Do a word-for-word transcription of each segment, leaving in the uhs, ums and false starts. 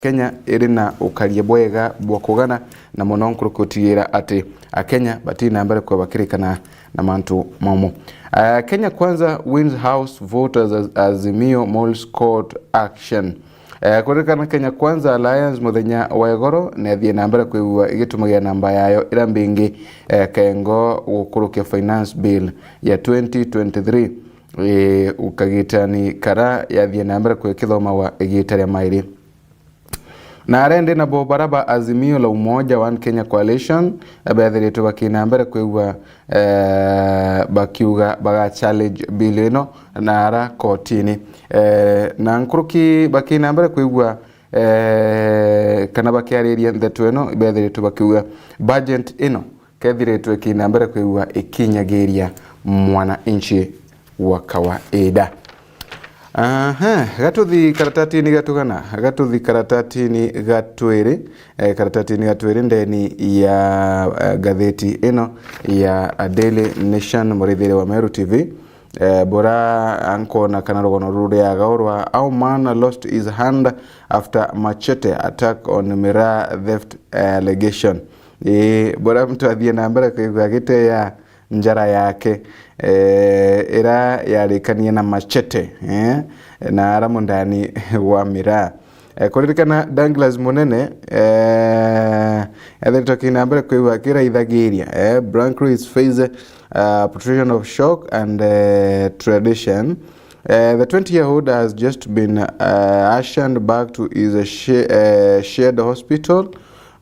Kenya iri na ukaria bwega bwa kugana na mono nkuruki utigira ati Akenya bati na mbere kweba bakirikana na mantu momo. Ah, Kenya Kwanza wins House vote as Azimio moves court action. Eh, kuririkana Kenya Kwanza Alliance muthenya wa igoro niathie na mbere kwigua igitumagira namba yayo ira mbingi, eh, kengo gukurukia Finance Bill ya twenty twenty-three, eh, ukagitani kara yathie na mbere kwikithomagwa igita ria mairi. Na arendi nabo bara ba Azimio la Umoja One Kenya Coalition, eh, bethiritwe bakina mbere kwigua, eh, bakiuga baga challenge bill ino na ara kotini. Eh, na nkuruki bakina mbere kwigua, eh, kana bakiariria ndeto ino, bethiritwe bakiuga budget ino kethiritwe ikina mbere kwigua ikinyagiria mwananchi wa kawaida. Aha, gatuthi karatatini gatugana, gatuthi karatatini gatwiri, eh, karatatini gatwiri ndeni ya, eh, ngatheti ino ya Daily Nation, murithiri wa Meru T V. Eh, bora ankona kana rugono ruriaga urwa, how man lost his hand after machete attack on Miraa theft, eh, allegation. Eh, bora mtu athie na mbere kwigua agiteya njara yake, eh, ira yarikanie na machete, eh, na ara mundani wa miraa. Eh, kuririkana Douglas Munene, eh, ethiritwe akina mbere kwigua akiraithagiria, eh, Branko is face, uh, portrayal of shock and, eh, tradition. Eh, the twenty-year-old has just been, uh, ushered back to his, uh, sh-, uh, shared hospital,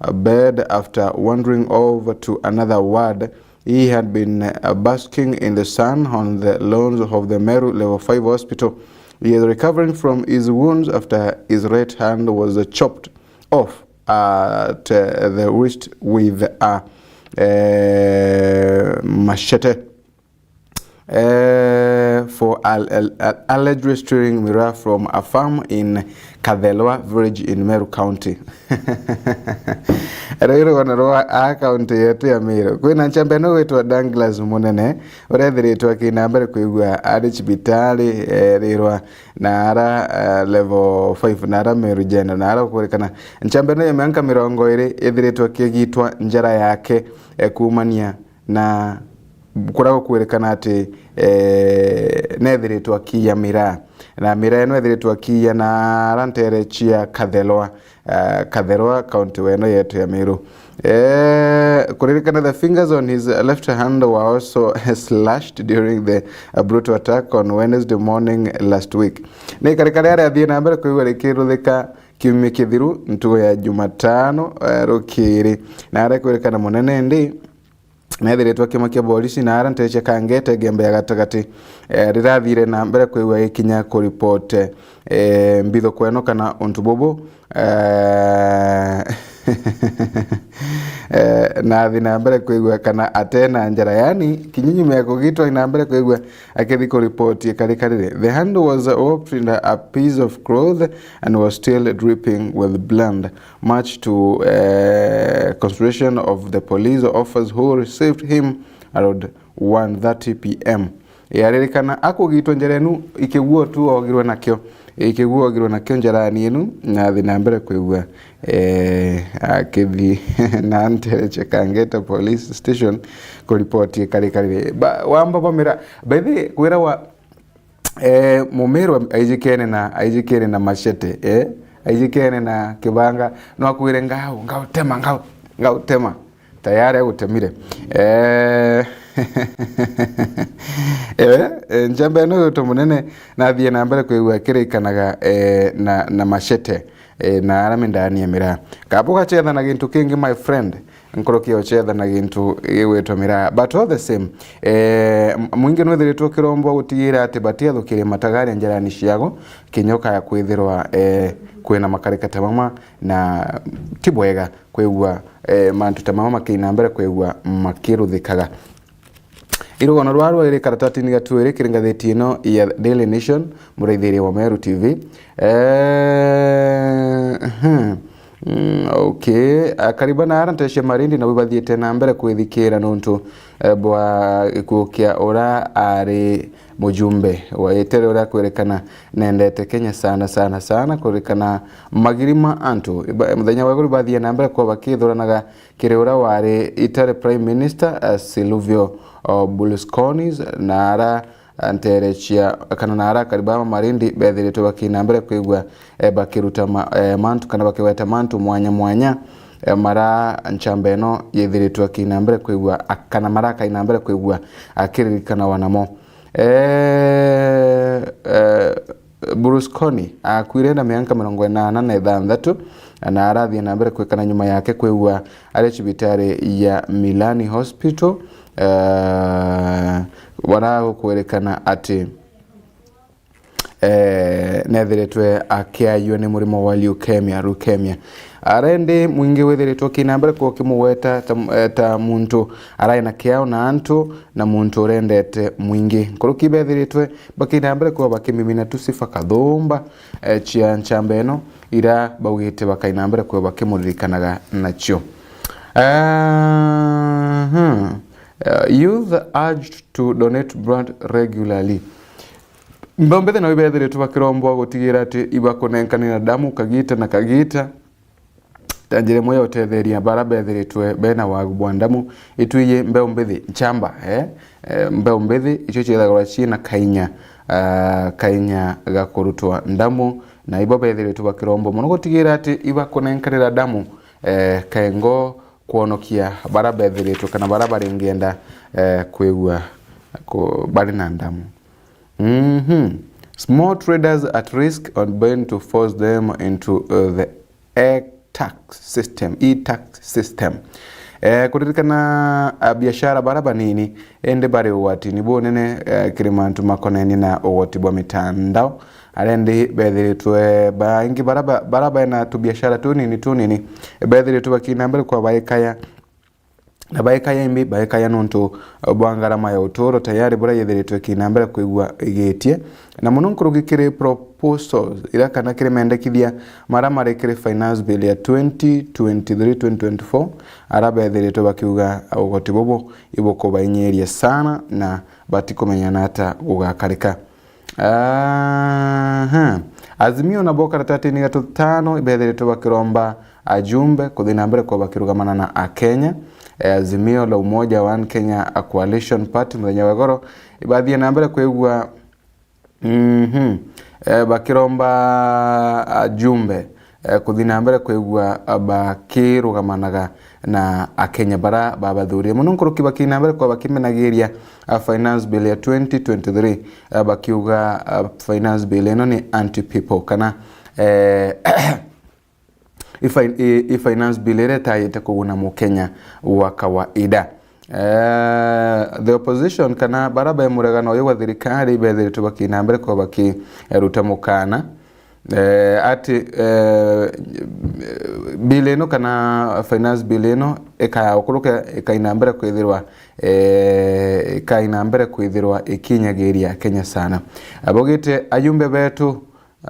uh, bed after wandering over to another ward. He had been, uh, basking in the sun on the lawns of the Meru Level five Hospital. He is recovering from his wounds after his right hand was, uh, chopped off at, uh, the wrist with a, uh, machete, uh, for al-, al-, al-, allegedly stealing miraa from a farm in Kathelwa village in Meru County. Ruu rugono rwa a county yetu ya Meru. Kwina nchamba ino gwitwa Douglas Munene, uria ethiritwe akina mbere kwigua ari cibitari, eh, rirwa na ara, eh, level five, na ara Meru General, na ara gukurikana nchamba ino ya mianka mirongo iri ithiritwe akigitwa njara yake, eh, kuumania na kuria gukwirikana ati, eh, neethiritwe akiiya miraa. Na miraa ino eethiritwe akiiya na ara nteere cia Kathelwa, eh, Kathelwa, county weno yetu ya Meru. Eh, kuririkana, the fingers on his left hand were also slashed during the, uh, brutal attack on Wednesday morning last week. Ni ikarika riria riathie na mbere kwigua rikiruthika kiumia kithiru ntugo ya Jumatano, eh, rukiri. Na aria kwirikana munene ndi, neethiritwe akimakia borisi na ara nteere cia Kangete, Ngembe ya gatagati, eh, rirathire na mbere kwigua gikinya kuripoti, eh, mbithuko ino kana untu bubu, eh, eh, na athi na mbere kwigua kana atena njara, yani kinya nyuma ya kugitwa na mbere kwigua akithi kuripoti ikarika riri. The hand was wrapped in a piece of cloth and was still dripping with blood, much to, eh, consternation of the police officers who received him around one thirty p m. Yaririkana akugitwa njara inu, ikiguo tu ogirwe nakio, ikiguo ogirwe nakio njarani inu, na athi na mbere kwigua, eh, akithi na nteere cia Kangeta Police Station kuripoti ikarika riri. Ba-, wamba bamira, by the way, kwirawa, eh, Mumiru aijikene na, aijikene na machete, eh, aijikene na kibanga, no akwire, "Ngau, ngautema, ngau, ngautema." Tayari agutemire. Eh, eh, eh, njamba ino gwitwa munene nathie na mbere kwigua kirikanaga, eh, na, na machete, eh, na arami ndani ya miraa. Kaba ugacetha na gintu kingi, my friend, nkuruki ya uchetha na gintu gigwitwa miraa. But all the same, eh, m-, mwingi nwithiritwe ukirombwa gutigira ati batiathukiria matagaria njarani ciago, kinya ukaya kwithirwa, eh, kwina makarika ta mama, na ti bwega kwigua, eh, mantu ta mama makina mbere kwigua makiruthikaga. Irugono rwa rwairi karatatini gatu iri kiri ngatheti ino ya Daily Nation, muraithiria wa Meru T V. Eh, hmm. Mm, okay. Akari ba naara ntecia Marindi nabo bathiite na mbere kwithikira nontu, eh, bwa gikuo kia ura ari mujumbe wa itere uria kwerekana nendete Kenya sana, sana, sana, kuririkana magiri ma antu. Ba-, muthenya wa iguru bathie na mbere kwa bakithuranaga kiri uria wari itare Prime Minister, eh, Silvio, oh, Berlusconi, na ara nteere cia, kana na arakari ba Marindi bethiritwe bakina mbere kwigua, eh, bakiruta ma-, eh, mantu kana bakigweta mantu mwanya mwanya, eh, mara nchamba ino yithiritwe akina mbere kwigua, a-, kana marakaina mbere kwigua akiririkanawa namo. Eh, eh, Berlusconi akuire na mianka mirongo inana na ithanthatu, na arathie na mbere kwikana nyuma yake kwigua ari cibitari ya Milani Hospital, eh, bara gukwerekana ati, eh, nethiritwe akiayua ni murimo wa leukemia, leukemia. Arendi mwingi withiritwe ukina mbere kwa ukimugweta ta, eh, ta muntu arai na kiao na antu, na muntu urendete mwingi. Nkuruki bethiritwe bakina mbere kwa bakimimina tu sifa kathumba, eh, cia nchamba ino, ira baugite bakaina mbere kwa bakimuririkanaga nacio. Aha. Uh, youth urged to donate blood regularly. Mbeumbithi nao ibethiritwe bakirombwa gutigira ati ibakunenkanira damu kagita na kagita. Ta njira imwe ya utetheria bara bethiritwe bena wagu bwa damu, itwiji mbeumbithi, nchamba, eh? Eh, mbeumbithi icio ciethagirwa ciina kainya, ah, kainya ga kurutwa damu, na ibo bethiritwe bakirombwa mono gutigira ati ibakunenkanira damu, eh, kengo kwonokia bara bethiritwe kana bara baringienda, eh, kwigua ku-, bari na damu. Mhm. Small traders at risk on buying to force them into, uh, the e-tax system, e-tax system. Eh, kuririkana, ah, biashara bara banini indi bari ugwatini bunene, eh, kiri mantu makonainie na ugwati bwa mitandao. Arendi bethiritwe baingi bara ba-, bara bena tubiashara tunini tunini, bethiritwe bakina mbere kwa baikaya, na baikaya imbi, baikaya nontu bwa ngarama ya uturo tayari buria yithiritwe ikina mbere kwigua igitie, na mono nkuruki kiri proposals ira kana kiri mendekithia mara mari kiri finance bill ya twenty twenty-three twenty twenty-four, ara bethiritwe bakiuga ugoti bubu ibukubainyiria sana na batikumenya na ata gugakarika. Aha. Azimio nabo karatatini ga tutano ibethiritwe bakiromba ajumbe kuthi na mbere kwa bakirugamana na Akenya. Eh, Azimio la Umoja One Kenya, a coalition party, muthenya wa igoro ibathie na mbere kwigua, mhm, eh, bakiromba ajumbe, eh, kuthi na mbere kwigua, ah, bakirugamanaga na Akenya bara babathurire mono nkuruki bakina mbere kwa bakimenagiria, ah, finance bill ya twenty twenty-three, ah, bakiuga, ah, finance bill ino ni anti people kana, eh, i fin-, i, i finance bill iria itayite kuguna Mukenya wa kawaida. Eh, the opposition kana bara be muregano uyu gwa thirikari bethiritwe bakina mbere kwa bakiruta mukana, eh, ati, eh, bill ino kana finance bill ino ikaya gukuruka ikaina mbere kwithirwa, eh, ikaina mbere kwithirwa ikinyagiria Kenya sana. Abugite ajumbe betu,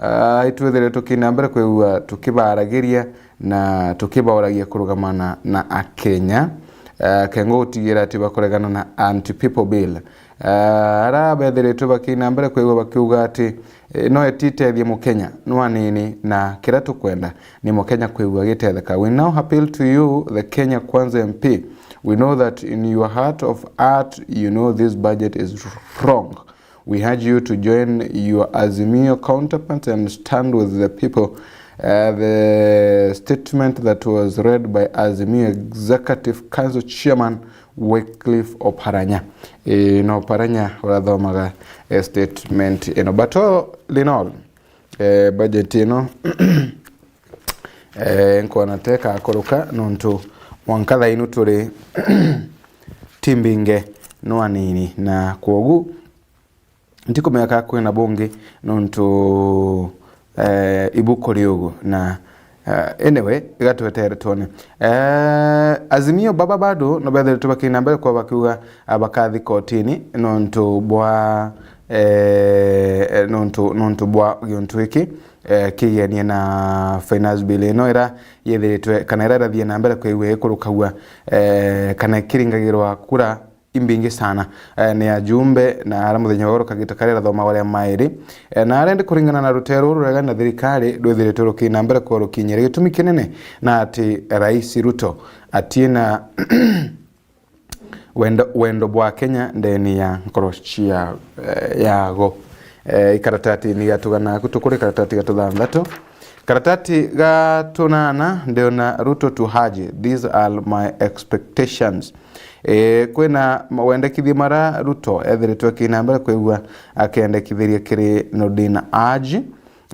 ah, itwithire tukina mbere kwigua tukibaragiria na tukibauragia kurugamana na Akenya, ah, kengo gutigira ati bakuregana na anti people bill. Ah, ara bethiritwe bakina mbere kwigua bakiuga ati, eh, no etitethie Mukenya nwanini na kira tukwenda ni Mukenya kwigua agitetheka. We now appeal to you, the Kenya Kwanza M P. We know that in your heart of heart you know this budget is wrong. We urge you to join your Azimio counterparts and stand with the people. Uh, the statement that was read by Azimio Executive Council Chairman Wycliffe Oparanya. Eh, no Oparanya urathomaga, eh, statement ino. But all in all, eh, budget ino, eh, nkona teka kuruka nontu mwanka thainu turi timbinge no anini, na kwogu ntikumenya ka kwina bungi nontu, eh, ibuku riugu na, eh, anyway, igatwetere twone. Eh, Azimio baba bado no bethiritwe bakina mbere kwa bakiuga, ah, bakathi kotini nontu bwa, eh, nontu, nontu bwa giuntu giki, eh, kigenie na finance bill ino ira yithiritwe kana ira irathie na mbere kwigua ikurukagua, eh, kana ikiringagirwa kura imbingi sana, eh, ni ajumbe na ara muthenya wa goro kagita karia irathomagwa ria mairi. Eh, na aria ndi kuringana na rutere ruru rurega na thirikari rwithiritwe rukii na mbere kwigua rukinyire. Gitumi kinene na ati Rais Ruto atina wendo, wendo bwa Kenya ndeni ya nkoro cia, eh, yago. Eh, ikaratati ni gatugana gutu kuri karatati ga tuthanthatu. Karatati ga tunana ndiona Ruto to Haji, "These are my expectations." Eh, kwina ma-, wendekithia mara Ruto ethiritwe akina mbere kwigua akendekithiria kiri Nordin Haji.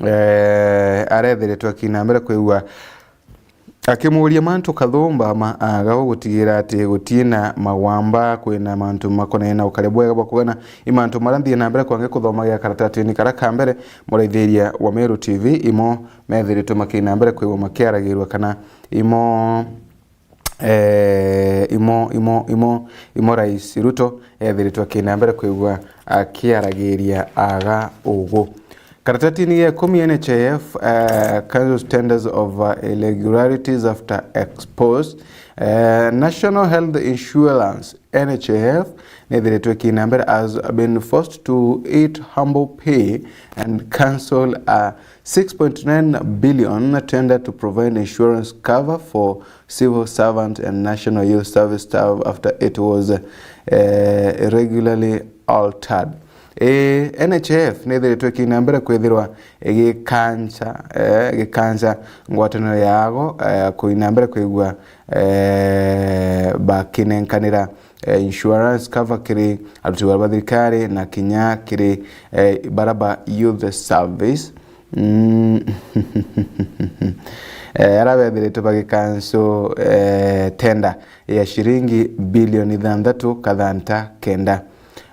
Eh, arethiritwe akina mbere kwigua akimuuria mantu kathumba ma aga gutigira ati gutina magwamba, kwina mantu makonene na ukari bwega bwa kugana. I mantu mara nthie na mbere kwange kuthomagia karatatini kara ka mbere, muraithiria wa Meru T V, imo methiritwe makina mbere kwigua makiaragirwa kana imo, eh, imo, imo, imo, imo Rais Ruto ethiritwe akina mbere kwigua akiaragiria aga ugu. Karatatini ya ikumi, N H I F, uh, cancels tenders over irregularities after exposed. Uh, National Health Insurance, N H I F, nithiritwe kina mbere has been forced to eat humble pie and cancel a six point nine billion tender to provide insurance cover for civil servant and National Youth Service staff after it was, uh, irregularly altered. Ii, N H I F nithiritwe ikina mbere kwithirwa igikanca, eh, igikanca ngwataniro yaago, eh, kuina mbere kwigua, eh, bakinenkanira, eh, insurance cover kiri aruti wira ba thirikari na kinya kiri, eh, bara ba youth service. Mm. Eh, ara bethiritwe bagikancu, eh, tender ya ciringi bilioni ithanthatu kathanta kenda.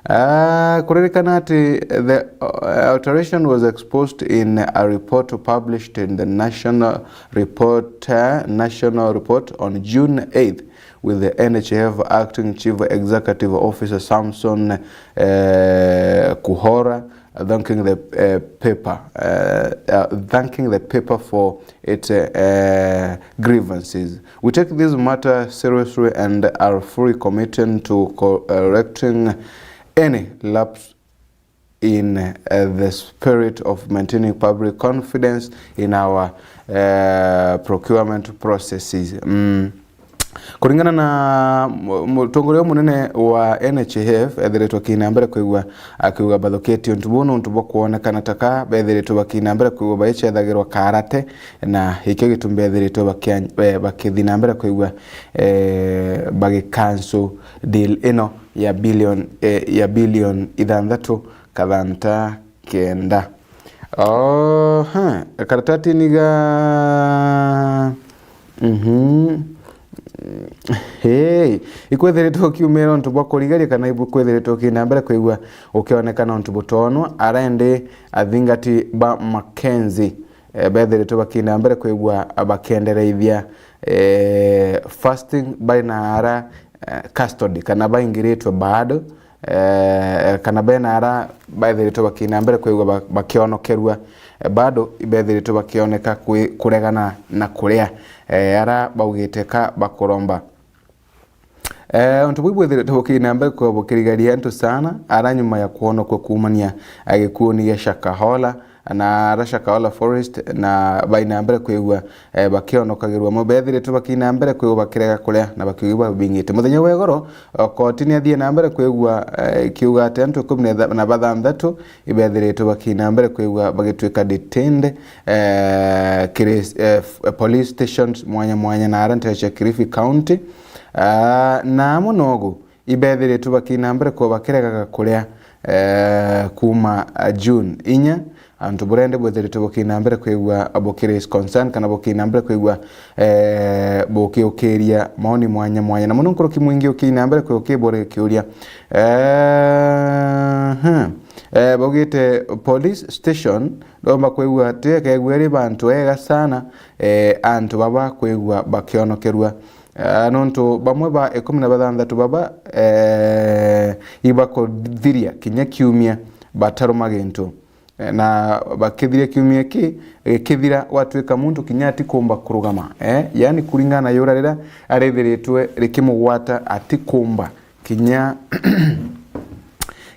Ah, kuririkana ati the, uh, alteration was exposed in a report published in the National Report, uh, National Report on June eighth, with the N H I F Acting Chief Executive Officer Samson, uh, Kuhora thanking the, uh, paper, uh, uh, thanking the paper for its, uh, grievances. We take this matter seriously and are fully committed to correcting any lapse in, uh, the spirit of maintaining public confidence in our, uh, procurement processes. Mm. Kuringana na mu-, mutongoria uyu munene wa N H I F, ethiritwe akina mbere kwigua akiuga bathukitie untu buu nuntu bwa kwonekana ta ka bethiritwe bakina mbere kwigua baicethagirwa karate, na ikio gitumi bethiritwe bakia-, eh, bakithi na mbere kwigua, eh, bagikancu deal ino ya billion, eh, ya billion ithanthatu kathanta kenda. Oho, karatatini ga, mhm. Hey, ikwethiritwe ukiumira untu bwa kurigaria kana ikwethiritwe ukina mbere kwigua ukionekana untu butonwa, arendi athingati ba Mackenzie, eh, bethiritwe bakina mbere kwigua bakiendereithia, eh, fasting bari na ara, eh, custody kana baingiritwe bado, eh, kana bena ara bethiritwe bakina mbere kwigua ba-, bakionokerua, eh, bado ibethiritwe bakioneka kwi-, kuregana na kuria, eh, ara baugite ka bakuromba. Eh, untu buu bwithiritwe bukina mbere kwigua bukirigaria antu sana, ara nyuma ya kwonokwa kuumania, eh, gikuuni gia Shakahola, na ara Shakahola Forest, na baina mbere kwigua, eh, bakionokagirwa mo, bethiritwe bakina mbere kwigua bakirega kuria na bakiuga babingite. Muthenya wa igoro, o, koti ni athie na mbere kwigua, eh, ikiuga ati antu ikumi na bathanthatu ibethiritwe bakina mbere kwigua bagituika detained, eh, kiri, eh, f-, police stations mwanya mwanya na ara ntere cia Kilifi County. Ah, na amwe nogu, ibethiritwe bakina mbere kwigua bakiregaga kuria, eh, kuuma, ah, June inya. Antu buria indi bwithiritwe bukina mbere kwigua bukiraise concern kana bukina mbere kwigua, eh, bukiukiria maoni mwanya mwanya. Na muno nkuruki mwingi ukina mbere kwigua ukiburia kiuria, eh, hmm, eh, baugite police station, ndoma kwigua ti ekegua iri bantu ega sana, eh, antu baba kwigua bakionokerua. Ah, nontu bamwe ba ikumi na bathanthatu baba, eh, ibakuthiria kinya kiumia bataruma gintu. Eh, na bakithiria kiumia ki gikithira, gwatuika muntu kinya atikumba kurugama, eh? Yaani, kuringana na yura riria arithiritwe rikimugwata, atikumba kinya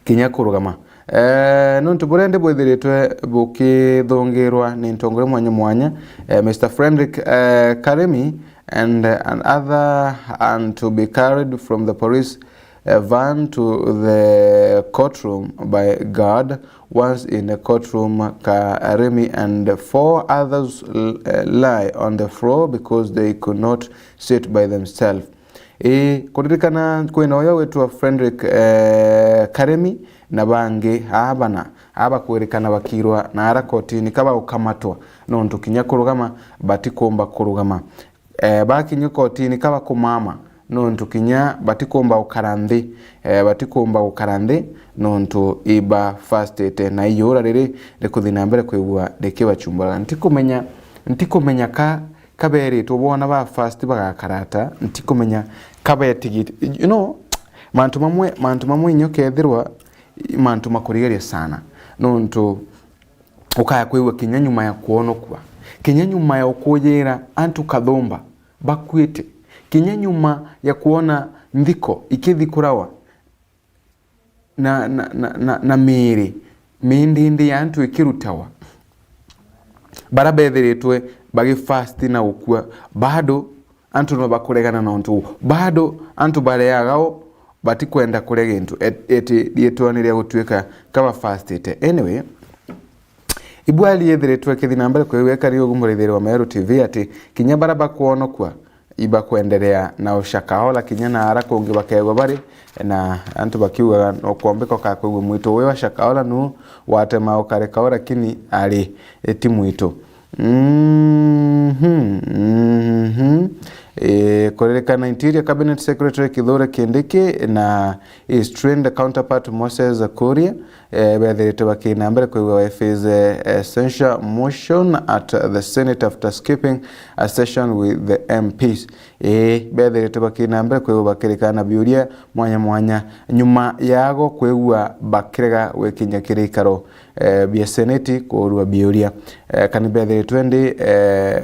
kinya kurugama. Eh, nontu buria ndi bwithiritwe bukithungirwa ni ntongoria mwanya mwanya, eh, Mister Frederick, eh, Karimi and, and other, and to be carried from the police, eh, van to the courtroom by guard. Once in the courtroom, Karimi and four others, eh, lie on the floor because they could not sit by themselves. Ii, kuririkana kwina uyu witwa Frederick, eh, Karimi na bangi aa bana, aa bakwirikana bakirwa na ara kotini ka bagukamatwa, nontu kinya kurugama batikumba kurugama. Eh, bakinywa kotini ka bakumama, nontu kinya batikumba gukara nthi, eh, batikumba gukara nthi, nontu ibafastite, na iyura riri rikuthi na mbere kwigua rikibachumburaga. Ntikumenya, ntikumenya ka kaberitwe boona ba fast bagakara ata, ntikumenya kabetigite. You know, mantu mamwe, mantu mamwe inya ukethirwa mantu makurigeria sana, nontu ukaya kwigua kinya nyuma ya kwonokua, kinya nyuma ya ukujira antu kathumba bakuite, kinya nyuma ya kwona nthiko ikithikurawa, na, na, na, na, na miiri mindindi ya antu ikirutawa, bara bethiritwe bagifast na gukua, bado antu no bakuregana na untu uu, bado antu bareaga o, batikwenda kuria gintu, et-, eti riitwani ria gutuika kabafastite. Anyway, ibwali yethiritwe ikithi na mbere kwigua ikari ugu murithiri wa Meru T V ati kinya bara bakwonokua, ibakwenderea na ushakaola kinya na ara kungi bakegwa bari, na antu bakiugaga no kwombika ukakwigua mwitu uyu wa shakaola nu watema ukareka o, lakini ari, e, ti mwitu. Mhm, mhm. E, kuririkana Interior Cabinet Secretary Kithure Kindiki na his trained counterpart Moses Kuria, eh, bethiritwe bakina mbere kwigua if is, eh, a censure motion at the Senate after skipping a session with the M Ps. Ii, bethiritwe bakina mbere kwigua bakirikana biuria mwanya mwanya nyuma yago kwigua bakirega gwikinyia kiri ikaro, eh, bia Senate kuurua biuria. Eh, kani bethiritwe ndi, eh,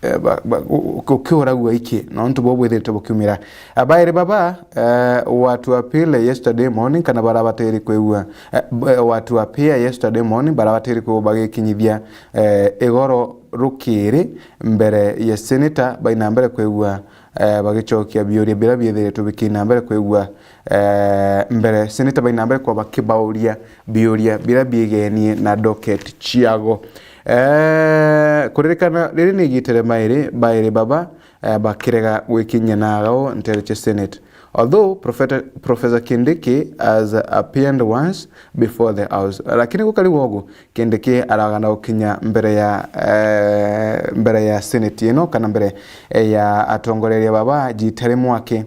eh, ba-, ba-, gu-, gukiuragua iki, nontu bo bwithiritwe bukiumira. Abairi baba, eh, watu wa appeal yesterday morning, kana barabatiri kwigua, eh, b-, eh, watu wa appeal yesterday morning, barabatiri kwigua bagikinyithia, eh, igoro rukiri mbere ya senator, baina mbere kwigua, eh, bagicokia biuria biria biithiritwe bikina mbere kwigua, eh, mbere senator baina mbere kwa bakibauria biuria biria biigenie na docket ciago. Eh, kuririkana, riri ni igita ria mairi, bairi baba, eh, bakirega gwikinyia na agao ntere cia Senate. Although Professor, Professor Kindiki has appeared once before the House, lakini gukari wogu, Kindiki aragana gukinya mbere ya, eh, mbere ya Senate ino, kana mbere, eh, ya atongoreria baba jita rimwe aki.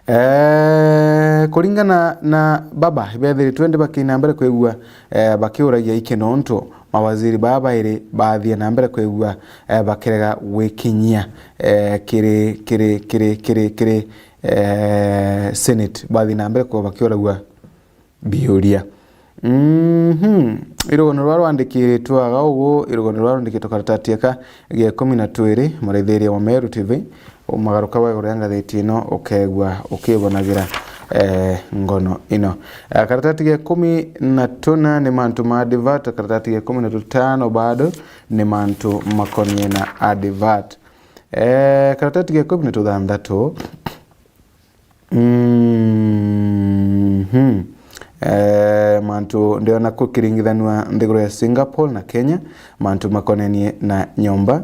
Eh, kuringana na baba, bethiritwe ndi bakina mbere kwigua, eh, bakiuragia iki nontu mawaziri baa bairi bathie na mbere kwigua, eh, bakirega gwikinyia, eh, kiri, kiri, kiri, kiri, kiri, eh, Senate, bathie na mbere kwigua bakiuragua biuria. Mhm. Irugano rwa rwandikiritwe aga ugu, irugano rwa rwandikiritwe karatati aka ge ikumi na twiri, muraithiria wa Meru T V, umagaruka wa iguru ya ngathiti ino, ukegua ukibonagira, eh, ngono ino. Eh, karatati ge ikumi na tuna ni mantu ma advert, karatati ge ikumi na tutano bado ni mantu makonie na advert. Eh, karatati ge ikumi na tuthanthatu, Mhm. Eh, mantu ndiona kukiringithanua nthiguru ya Singapore na Kenya, mantu makonenie na nyomba.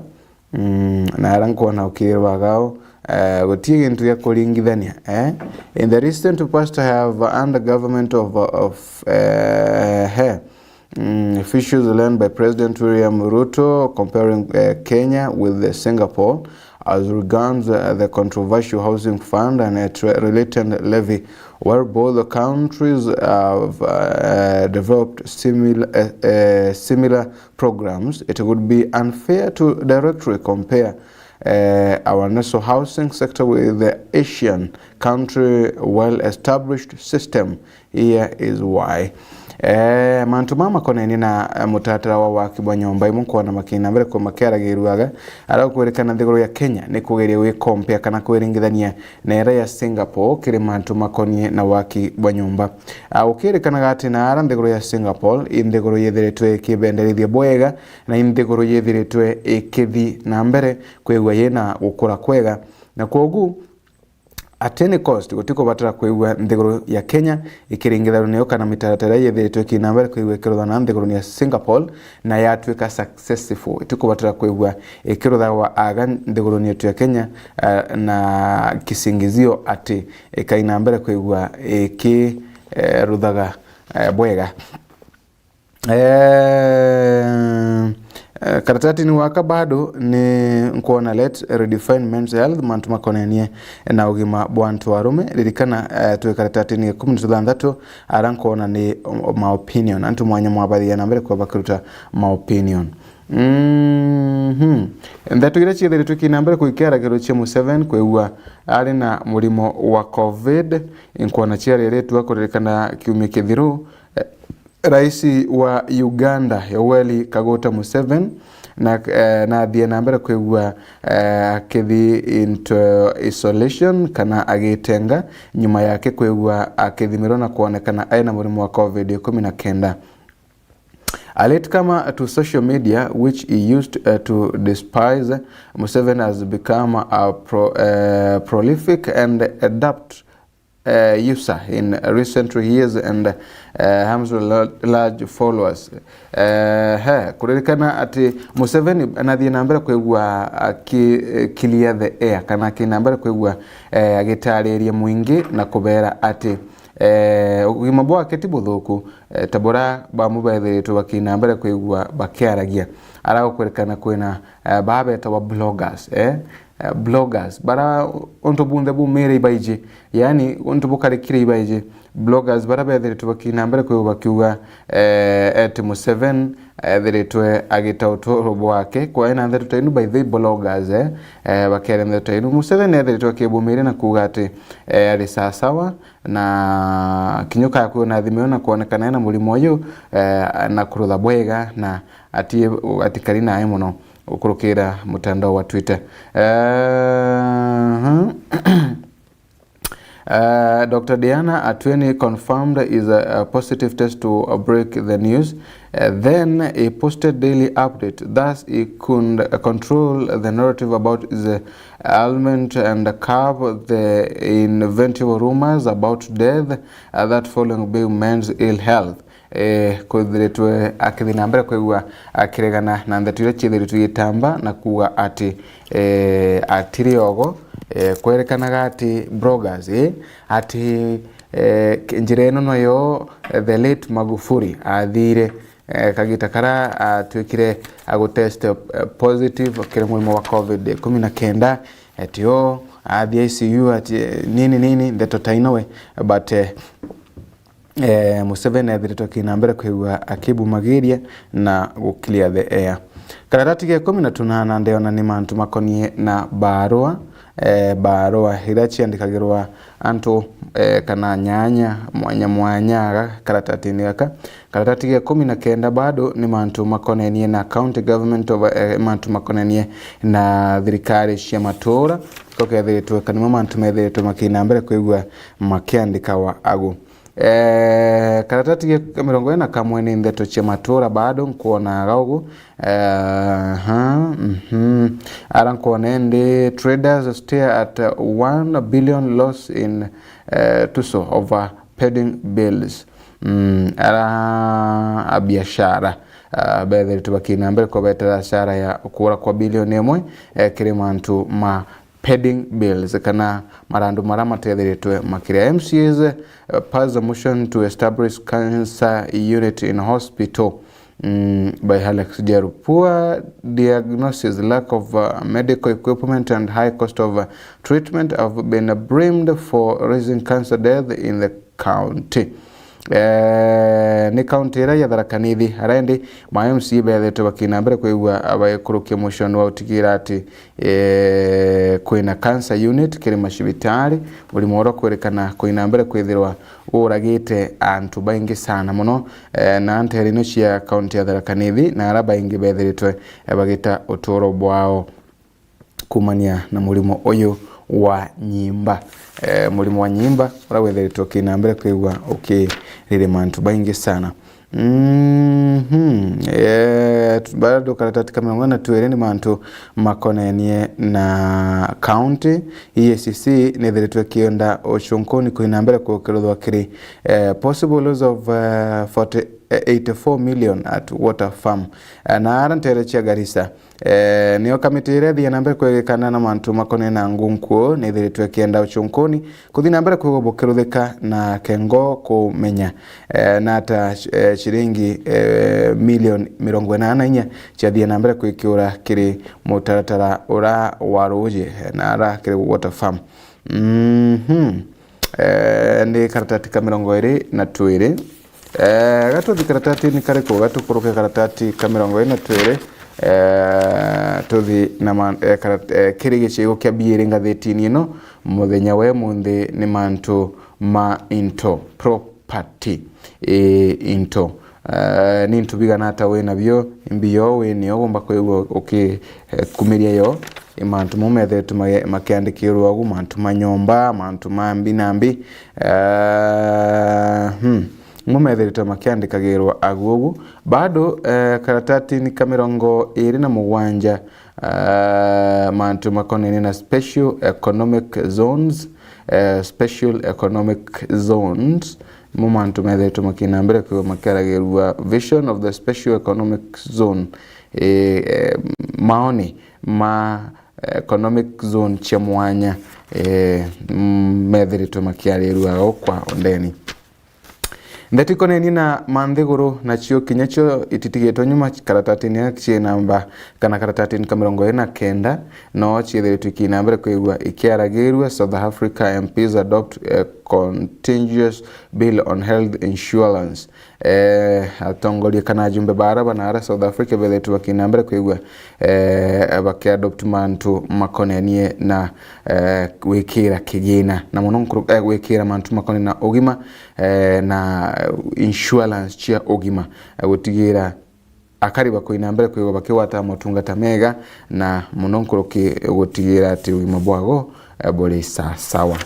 Mm, na ara nkwona ukirwa gao, eh, gutie gintu gia kuringithania, eh? In the recent past, I have under government of, of, eh, eh, Mm, officials learned by President William Ruto comparing, uh, Kenya with, uh, Singapore as regards, uh, the controversial housing fund and its re-, related levy. While both countries have, uh, developed simil-, uh, uh, similar programs, it would be unfair to directly compare, eh, our national housing sector with the Asian country well established system. Here is why. Eh, mantu mama makonenie na, eh, mutatara wa waki bwa nyomba imwe nkwona makina mbere kwa makiaragiruaga, ara kwirikana nthiguru ya Kenya ni kugeria gwikompea kana kwiringithania na ira ya Singapore kiri mantu makonie na waki bwa nyomba. Ah, ukirikanaga ati na ara nthiguru ya Singapore i nthiguru yithiritwe ikibenderithia bwega na i nthiguru yithiritwe ikithi na mbere kwigua yina gukura kwega, na kwogu at any cost, gutikubatara kwigua nthiguru ya Kenya ikiringithanua nayo kana mitaratara iria yithiritwe ikina mbere kwigua ikirutha na nthiguruni ya Singapore na yatuika successful. Itikubatara kwigua ikiruthagwa aga nthiguruni yetu ya Kenya, eh, na kisingizio ati ikaina mbere kwigua ikiruthaga, eh, bwega. Eh, eh, karatatini waka bado ni nkwona let redefine men's health, mantu makonenie na ugima bwa antu arume. Ririkana, eh, twi karatatini ga ikumi na thantatu, ara nkwona ni o-, ma opinion. Antu mwanya mwabathia na mbere kwa bakiruta ma opinion. Mhm. Ndeto iria ciethiritwe kina mbere kuikiaragirwo cia Museveni kwigua ari na murimo wa covid, nkwona ciariritwe kuririkana kiumia kithiru, eh, Rais wa Uganda, Yoweri Kaguta Museveni, na, eh, nathie na mbere kwigua, eh, akithi into isolation kana agitenga nyuma yake kwigua akithimirwa na kwonekana aina murimo wa covid ikumi na kenda. A latecomer to social media, which he used, eh, to despise, Museveni has become a pro-, eh, prolific and adept eh, user in recent years and, eh, has a lo-, large followers. Eh, he, kuririkana ati Museveni anathie na mbere kwigua aki, eh, clear the air, kana aki na mbere kwigua, eh, agitariria mwingi na kubera ati, eh, ugima bwake ti buthuku, eh, ta bura bamu bethiritwe bakina mbere kwigua bakiaragia. Ara gukwirikana kwina, eh, baa betagwa bloggers, eh? Eh, bloggers, bara untu bunthe bumire ibaiji, yani untu bukarikire ibaiji, bloggers bara bethiritwe bakina mbere kwigua bakiuga, eh, eti Museveni ethiritwe agita uturo bwake kwa ena ntheto ta inu, by the way, bloggers, eh, eh, bakiaria ntheto ta inu. Museveni ethiritwe akibumire na kuuga ati, eh, ari sawasawa na kinyuka ya kwona thimio na kwonekana ena murimo uyu, eh, na kurutha bwega na ati, atikari nae muno gukurukira mutandao wa Twitter. Eh, mhm. Uh, Doctor Diana Atwini confirmed his, uh, positive test to, uh, break the news. Uh, then he posted daily update. Thus, he could, uh, control the narrative about the ailment and curb the inevitable rumors about death, uh, that following big men's ill health. Eh, kwithiritwe akithi na mbere kwigua akiregana na ndeto iria ciithiritwe igitamba na kuuga ati, eh, atiri ogo, eh, kwerikanaga ati bloggers, eh, ati, eh, njira ino noyo, eh, the late Magufuli athire, eh, kagita kara atwikire agutest, eh, positive kiri murimo wa covid ikumi na kenda, ati o athi I C U, ati, eh, nini nini, ndeto ta inowe, but, eh, eh, Museveni ethiritwe akina mbere kwigua akibumagiria na gu clear the air. Karatati ga ikumi na tunana ndeona ni mantu makonie na barua, eh, barua iria ciandikagirwa antu, eh, kana nyanya mwanya mwanya aga karatatini gaka. Karatati ga ikumi na kenda bado ni mantu makonenie na county government of, eh, mantu makonenie na thirikari cia matura. Ko kethiritwe kanimo mantu methiritwe makina mbere kwigua makiandikawa agu. Eh, karatati ga mirongo ina na kamwe ni ndeto cia matura bado, nkwona aga ugu. Eh, aha, mhm. Ara nkwona indi traders stare at one billion loss in, eh, tuso over pending bills. Mm, ara abiashara, ah, bethiritwe bakina mbere kubetera hasara ya kuura kwa bilioni imwe, eh, kiri mantu ma pending bills kana marandu mara matethiritwe makiria. M C As, uh, pass a motion to establish cancer unit in hospital, mm, by Alex Jeru. Poor diagnosis, lack of, uh, medical equipment and high cost of, uh, treatment have been blamed for raising cancer death in the county. Eh, ni kaunti iria ya Tharaka Nithi, aria indi ma M C A beethitwe bakina mbere kwigua baikurukia muconi wa gutigira ati, eh, kwina cancer unit kiri macibitari, murimo uria ukwirikana kwina mbere kwithirwa uragite antu baingi sana mono, eh, na nteere ino cia kaunti ya Tharaka Nithi, na aria baingi beethiritwe, eh, bagita uturo bwao kumania na murimo uyu wa nyimba. Eh, murimo wa nyimba uria withiritwe ukina mbere kwigua ukiririma antu baingi sana. Mhm. Eh, tu-, bado karatati ka mirongo ina na twiri ni mantu makonenie na county. E A C C nithiritwe ikienda ucunkuni kwina mbere kukiruthwa kiri, eh, possible loss of, eh, forty, eh, eighty-four million at water farm. Eh, na ara nteere cia Garissa, eh, niyo kamiti iria ithii na mbere kwigikana na mantu makonene na ngunkuo nithiritwe ikienda ucunkuni kuthii na mbere kwigua bukiruthika na kengo kumenya, eh, na ata, eh, ciringi, eh, milioni mirongo inana na inya ciathii na mbere kwikiura kiri mutaratara ura wa ruuji, eh, na ara kiri water farm. Mhm. Eh, ni karatati ka mirongo iri na twiri. Eh, gatuthi karatatini kariku? Gatukuruke karatati ka mirongo iri na twiri. Eh, tuthi na man-, eh, karat-, eh, kiri gicigo kia biiri ngathitini ino, muthenya wa imunthi ni mantu ma into, property, eh, into. Eh, ni into bigana ata wi nabio? Imbi yo wi nio ugomba kwigua uki-, eh, kumiria yo? I mantu mau methiritwe magi-, makiandikirwa agu, mantu ma nyomba, mantu ma mbi na mbi. Eh, hmm. Mo methiritwe makiandikagirwa agu ugu. Bado, eh, karatatini ka mirongo iri na mugwanja, eh, mantu makonenie na special economic zones, eh, special economic zones. Mo mantu methiritwe makina mbere kwigua makiaragirua vision of the special economic zone, eh, eh, maoni ma economic zone cia mwanya, eh, mm, methiritwe makiarirua o kwa undeni. Ndeto ikonenie na manthiguru nacio kinya cio ititigitwe nyuma karatatini cia namba kana karatatini ka mirongo iri na kenda, no ciethiritwe ikina mbere kwigua ikiaragirua. South Africa M Ps adopt a contentious bill on health insurance. Eh, atongoria kana ajumbe bara bana ara South Africa bethetwe bakina mbere kwigua, eh, bakiadopt mantu makonenie na, eh, gwikira kigina, na muno nkuru-, eh, gwikira mantu makonenie na ugima, eh, na insurance cia ugima, eh, gutigira akari bakoina mbere kwigua bakigwata motungata mega, na muno nkuruki gutigira ati ugima bwago, eh, buri sasawa.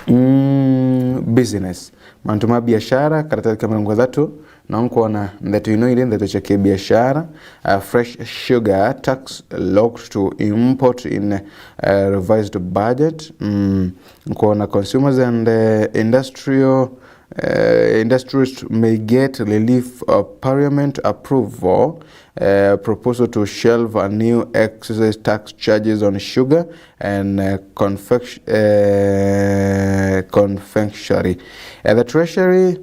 Mm, business. Mantu ma biashara, karatati ka mirongo ithatu, no nkwona ndeto ino iri ndeto cia kibiashara. Uh, fresh sugar tax locked to import in, uh, revised budget. Mm, nkwona consumers and, uh, industrial, uh, industries may get relief of parliament approval. Uh, proposal to shelve a new excise tax charges on sugar and, uh, confection-, uh, confectionery. Uh, the Treasury,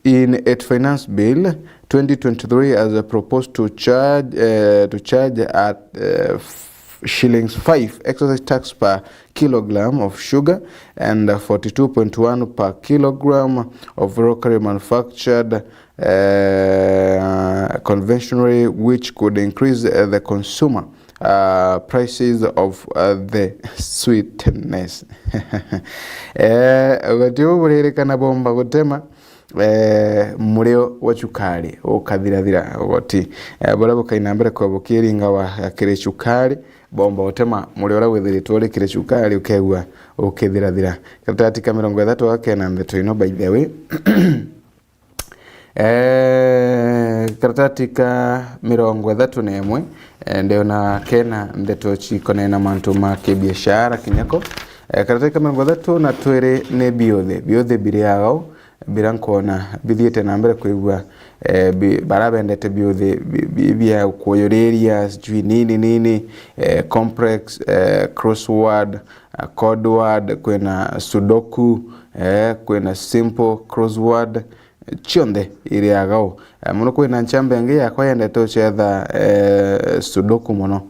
in its Finance Bill twenty twenty-three, has, uh, proposed to charge, uh, to charge at, uh, f-, shillings five excise tax per kilogram of sugar and, uh, forty-two point one per kilogram of locally manufactured, uh, confectionery, which could increase, uh, the consumer, uh, prices of, uh, the sweetness. Eh, goti ubu buririkana bomba gutema, eh, murio wa cukari ukathirathira. Ugoti, eh, buria bukaina mbere kwa bukiringa wa kiri cukari, bomba utema murio uria withiritwe uri kiri cukari, ukegua ukithirathira. Karatati ka mirongo ithatu gakena ndeto ino, by the way. Eh, karatati ka mirongo ithatu na imwe, eh, ndiona kena ndeto cikonene na mantu ma kibiashara kinyako. Eh, karatati ka mirongo ithatu na twiri ni biuthi. Biuthi biri agau, bira nkona bithiite na mbere kwigua, eh, bi-, bara bendete biuthi bi-, bi-, bia kuyuriria, sijui nini nini, eh, complex, eh, crossword, eh, code word, kwina sudoku, eh, kwina simple crossword, cionthe iri agau. Eh, muno kwina nchamba ingi yakwa yendete ucetha, eh, sudoku muno.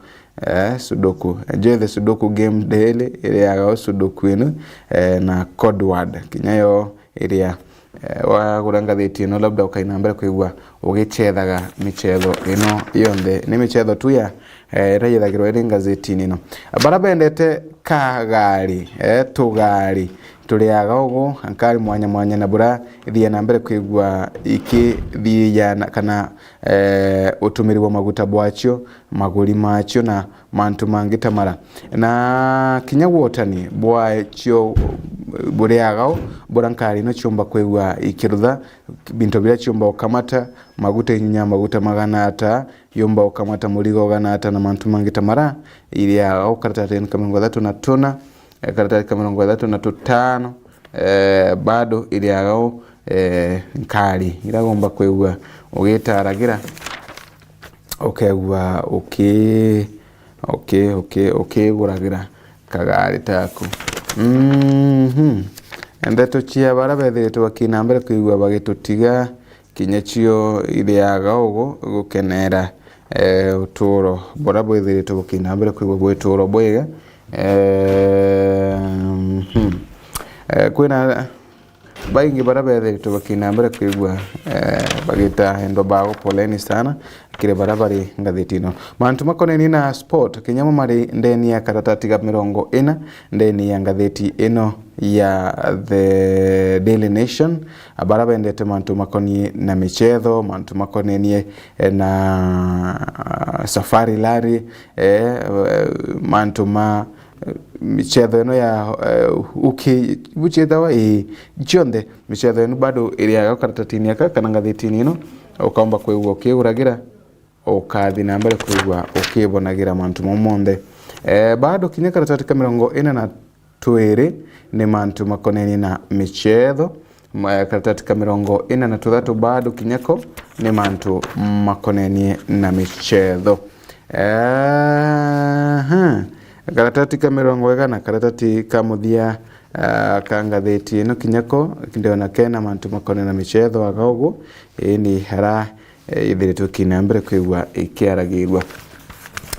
Eh, sudoku. Enjoy the sudoku game daily, iri agau sudoku inu, eh, na code word. Kinya yo iria Eh, wagura ngathiti ino, labda ukaina mbere kwigua ugicethaga micetho ino yonthe. Ni micetho tu ya, eh, iria yethagirwa iri ngathitini ino. Bara bendete kagari, eh, tugari turiaga ugu, nkari mwanya mwanya, na bura ithia na mbere kwigua ikithiia na, kana, eh, utumiri bwa maguta bwacio, maguri macio na mantu mangi ta mara. Na kinya gwotani bwacio buriaga u, bura nkari ino ciumba kwigua ikirutha, bintu biria ciumba ukamata, maguta inya maguta magana ata, yumba ukamata murigo ugana ata na mantu mangi ta mara, iriaga u karatathi ka mirongo ithatu na tuna, eh, karatathi ka mirongo ithatu na tutano, eh, bado iriaga u, eh, nkari, iragomba kwigua ugitaragira, ukegua uki-, uki-, uki-, ukiguragira kagari taku. Mhm. Ndeto cia bara bethiritwe bakina mbere kwigua bagitutiga, kinya cio iriaga ugu gukenera, eh, uturo bura bwithiritwe bukina mbere kwigua bwi uturo bwega. Eh, mhm. Eh, kwina baingi bara bethiritwe bakina mbere kwigua, eh, bagita endwa bao, poleni sana kiri bara bari ngathiti ino. Mantu makonenie na sport, kinya mo mari ndeni ya karatati ga mirongo ina ndeni ya ngathiti ino ya The Daily Nation, bara bendete mantu makonie na michetho, mantu makonenie, eh, na, ah, safari rally, eh, eh, mantu ma, eh, michetho ino ya, eh, uki, buchietawa, ii, cionthe michetho ino bado iriaga karatatini aka kana ngathitini ino, ukaomba kwigua ukiguragira, ukathi na mbere kwigua ukibonagira mantu mau monthe. Eh, bado kinya karatati ka mirongo ina na twiri ni mantu makonenie na michetho. Ma-, karatati ka mirongo ina na tuthatu bado kinya ko ni mantu makonenie na michetho. Ehe. Karatati ka mirongo igana, karatati ka muthia, ah, ka ngathiti ino kinya ko, ndiona kena mantu makonenie na michetho aga ugu, indi hara eh, ithiritwe kina mbere kwigua ikiaragirua.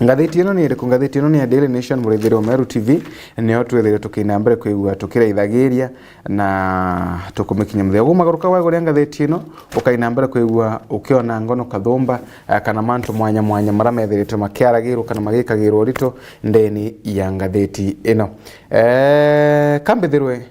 Ngathiti ino ni iriku? Ngathiti ino ni ya Daily Nation, muraithiri wa Meru T V, nio twithirwe tukina mbere kwigua tukiraithagiria na tukumikinya muthia. Uguo magaruka waiguria ngathiti ino, ukaina mbere kwigua ukiona ngono kathumba, eh, kana mantu mwanya mwanya mara methiritwe makiaragirwa kana magikagirwa urito ndeni ya ngathiti ino. Eh, kambithirwe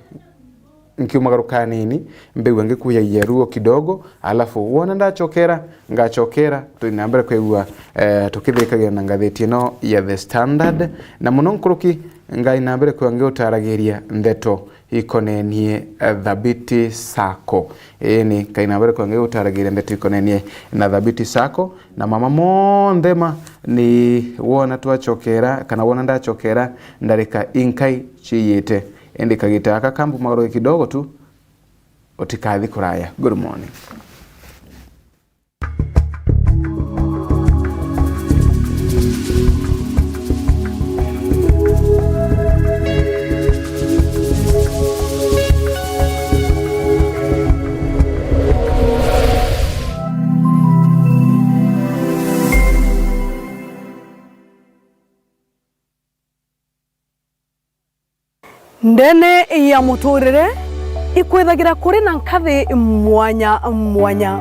nkiumagaruka nini, mbigua ngikuyagia ruo kidogo, alafu wona ndachokera, ngachokera, tuina mbere kwigua, eh, tukithirikagia na ngathiti ino ya The Standard, na muno nkuruki, ngai na mbere kwigua ngiutaragiria ndeto ikonenie, eh, Thabiti Sacco. Ii ni, ngai na mbere kwigua ngiutaragiria ndeto ikonenie na Thabiti Sacco, na mama monthe ma ni wona twachokera, kana wona ndachokera, ndarika inkai ciiyite. Indi kagita gaka kambu magaruke kidogo tu, utikathi kuraya. Good morning. Ndene ya muturire ikwithagira kuri na nkathi mwanya mwanya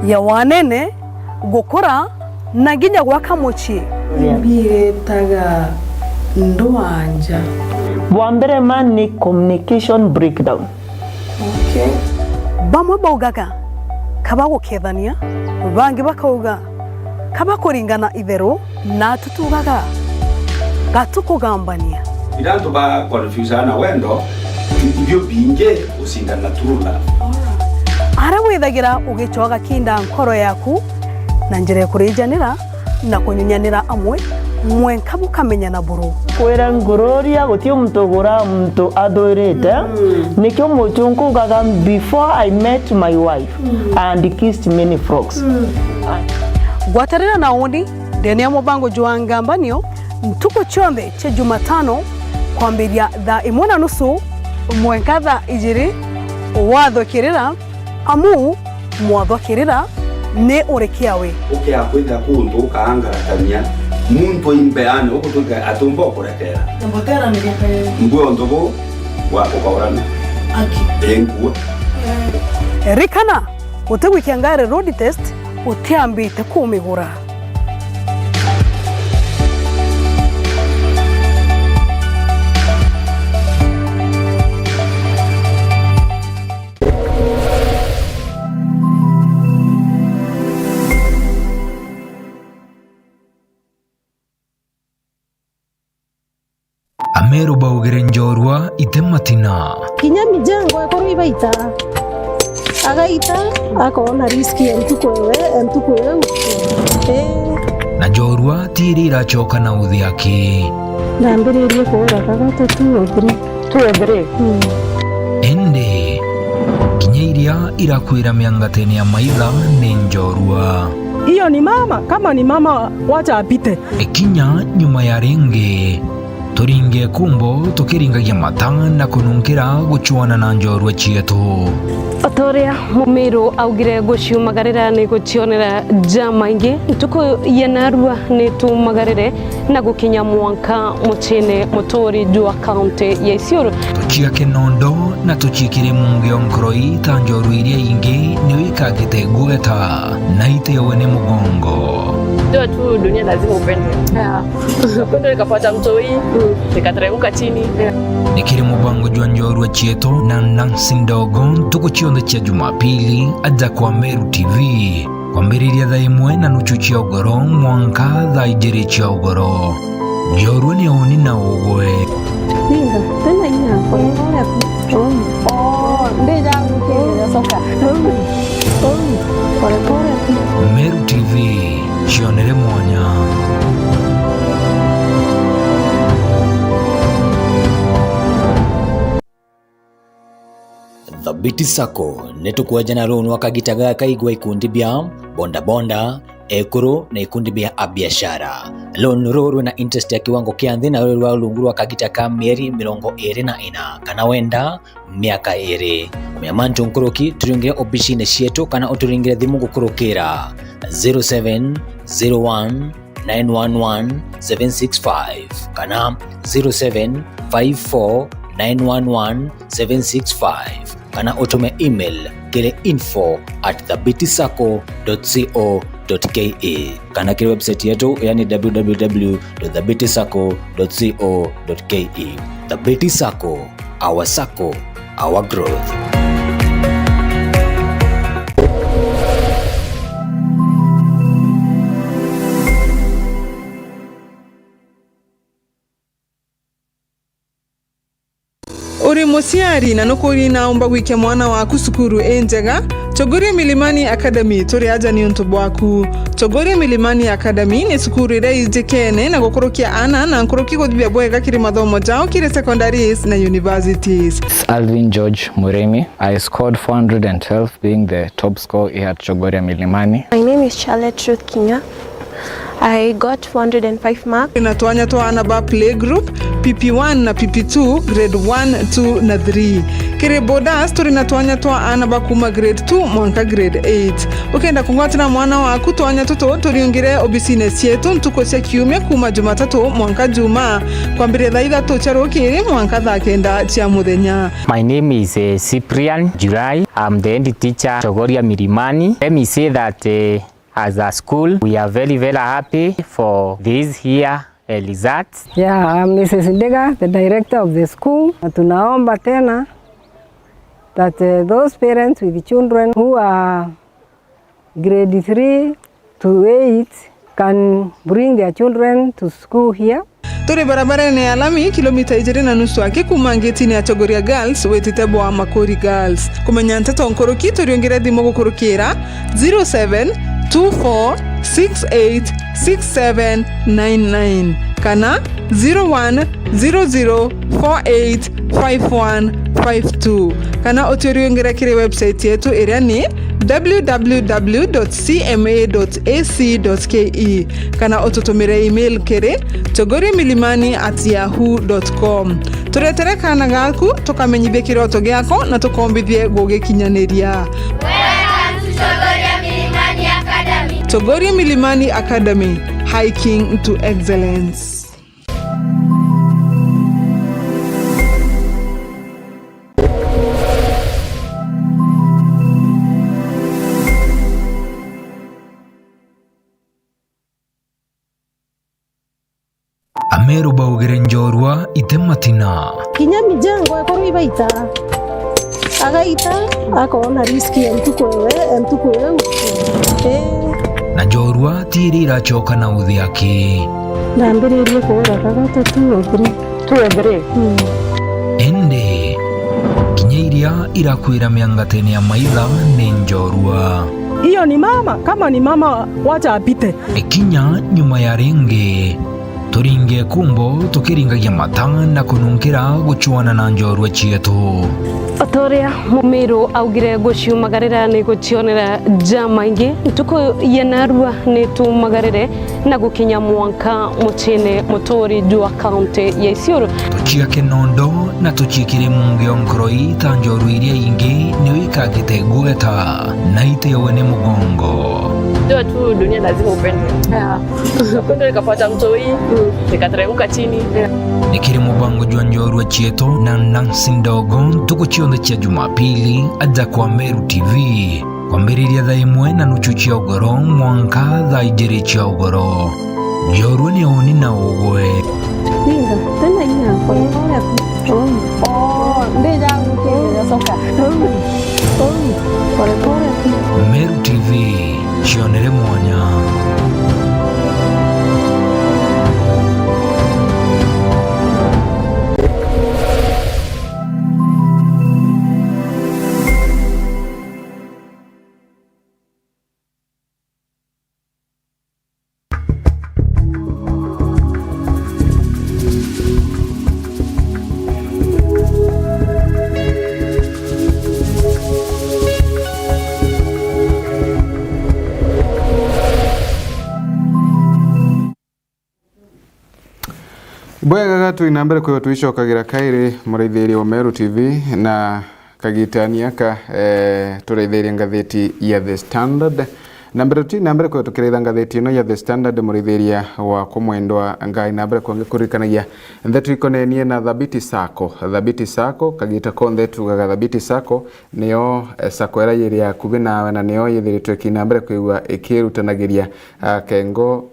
ya wanene, gukura, na nginya gwaka mucii. Mbigetaga ndwanja. Bwa mbere ma ni communication breakdown. Okay. Bamwe baugaga, "Kaba gukethania," bangi bakauga, "Kaba kuringana itheru," na tutugaga, "Gatukugambania." Ira antu ba confuse na wendo, ibio bingi ucindana na true love. Aria withagira ugicoga kinda nkoro yaku na njira ya kurijanira, na kunyunyanira amwe, mwenka bukamenyana buru. Kwira ngururia, guti muntu ugura muntu athwirite. Mm. Nikio muchunku ugaga, "Before I met my wife, mm, I had kissed many frogs." Mm. Gwatanira na uni ndene ya mubango jwa Ngambanio ntuku cionthe cia Jumatano kwambiria thaa imwe na nusu mwenka thaa ijiri, wathukirira. Amu mwathwa kirira ni uri kiawe. Ukia kwithira kuntu ukaangaratania muntu imbeane, ugutuika atumba ukurekera. Mbotera ni gete. Mbwe untu bu wa kukaurana. Aki. Enkua. Eh. Ririkana, utigwikia ngari road test utiambite kumigura. Ameru baugire njorua ite matina. Kinya mijengo ekuru ibaita. Agaita, akoona risk ya ntuku ewe, ya ntuku eu. Ee. Na njorua ti iria iracoka na uthi aki. Ndambiririe kuura kagatatu o three. Two or three. Mm. Indi, kinya iria irakwira miangatene ya maitha ni njorua. Hiyo ni mama, kama ni mama, wacha apite. Ikinya nyuma ya ringi, turinge kumbo tukiringagia mata na kununkira gucuana na njorua cietu. O ta uria Mumiru augire, guciumagarira ni gucionera jamaingi. Ntuku ya narua ni tumagarire na gukinya mwanka muciine muturi jwa kaunti ya Isiolo. Tuciake nondo na tuciikire mungi o nkoroi ta njorua iria ingi, niyo ikagite gweta na itewe ni mugongo. Ndio tu dunia lazima upendwe. Yeah. Upendwe nikapata mtoi, nikateremka chini. Ni kiri mubango jwa njorua cietu na Nancy Ndogo, ntuku cionthe cia Jumapili, aja kwa Meru T V. Kwambiriria thaa imwe na nuchu cia ugoro mwanka thaa ijiri cia ugoro. Njorua ni uni na ugwe. Ninga, tena ina, pole pole tu. Oh, ndija gukirira soka. Pole pole tu. Meru T V, cionere mwanya. Thabiti Sacco, ni tukweja na loan rwa kagita gaka igwa ikundi bia bodaboda, ekuru na ikundi bia abiashara. Loan ruru rwina interest ya kiwango kia nthi na ruri rwa rungu rwa kagita ka mieri mirongo iri na ina, kana wenda miaka iri. Kumenya mantu nkuruki, turiungire obisine cietu kana uturingire thimu gukurukira zero seven zero one nine one one seven six five kana zero seven five four nine one one seven six five, kana utume email kiri info at thabiti sacco dot co dot ke, kana kiri website yetu, yani w w w dot thabiti sacco dot co dot ke. Thabiti Sacco, our sacco, our growth. Uri muciari na nukuuri naumba gwikia mwana waku cukuru injega? Chogoria Milimani Academy turi aja niuntu bwaku. Chogoria Milimani Academy ni cukuru iria ijikene na gukurukia aana na nkuruki guthithia bwega kiri mathomo jao kiri secondaries na universities. It's Alvin George Murimi. I scored four hundred and twelve, being the top score here at Chogoria Milimani. My name is Charlotte Ruth Kinya. I got four hundred and five marks. Turi na twanya twa aana ba playgroup, P P one na P P two, grade one, two na three. Kiri boarders, turi na twanya twa aana ba kuuma grade two mwanka grade eight. Ukenda kungwatira mwana waku twanya tutu, turiungire obisine cietu ntuku cia kiumia kuuma Jumatatu mwanka Jumaa, kwambiria thaa ithatu cia rukiri mwanka thaa kenda cia muthenya. My name is, eh, Cyprian July. I'm the head teacher, Chogoria Milimani. Let me say that, eh, as a school, we are very, very happy for this year, eh, results. Yeah, I'm Missus Ndiga, the director of the school. Na tunaomba tena that, eh, those parents with children who are grade three to eight can bring their children to school here. Turi barabarene ya lami, kilomita ijiri na nusu aki kuuma ngitine ya Chogoria Girls, witite bwa Makuri Girls. Kumenya nteto nkuruki, turiungire thimu gukurukira zero seven two four six eight six seven nine nine kana zero one zero zero four eight five one five two, kana utiuriungire kiri website yetu iria ni w w w dot c m a dot a c dot k e, kana ututumire email kiri chogoria milimani at yahoo dot com. Turetere kaana gaku, tukamenyithie kiroto giako na tukombithie gugikinyaniria. Welcome to Chogoria Milimani Academy. Chogoria Milimani Academy, hiking to excellence. Meru baugire njorua ite matina. Kinya mijengo ekorwo ibaita, agaita, akoona risk ya ntuku ewe, ya ntuku eu. Ii. Na njorua ti iria iracoka na uthi aki. Ndambiririe kuura kaga tu two or three. Two or three. Mm. Indi, kinya iria irakwira miangatene ya maitha ni njorua. Hiyo ni mama, kama ni mama, wacha apite. Ikinya nyuma ya ringi, turinge kumbo tukiringagia mata na kununkira gucuana na njorua cietu. O ta uria Mumiru augire, guciumagarira ni gucionera jamaingi. Ntuku ya narua ni tumagarire na gukinya mwanka muciine muturi jwa kaunti ya Isiolo. Tuciake nondo na tuciikire mungi o nkoroi ta njorua iria ingi, niyo ikagite gweta na itewe ni mugongo. Jua tu dunia lazima upendwe. Yeah. Upendwe nikapata mtoi, nikateremka chini. Ni kiri mubango jwa njorua cietu na Nancy Ndogo, ntuku cionthe cia Jumapili, aja kwa Meru T V. Kwambiriria thaa imwe na nuchu cia ugoro mwanka thaa ijiri cia ugoro. Njorua ni uni na ugwe. Ninga, tena inya, pole pole tu. Oh, ndija gukirira coka. Pole pole tu. Meru T V, cionere mwanya. Bwega, twi na mbere kwithirwa twicokagira kairi muraithiria wa Meru T V, na kagitani aka, eh, turaithiria ngathiti ya The Standard. Na mbere tuti na mbere kwithirwa tukiraitha ngathiti ino ya The Standard, muraithiria wakwa mwendwa, ngai na mbere kwangi kuririkanagia ndeto ikonenie na Thabiti Sacco. Thabiti Sacco, kagita konthe tugaga Thabiti Sacco, niyo, eh, sacco iria yiri akubi nawe, na niyo yithiritwe ikina mbere kwigua ikirutanagiria, ah, kengo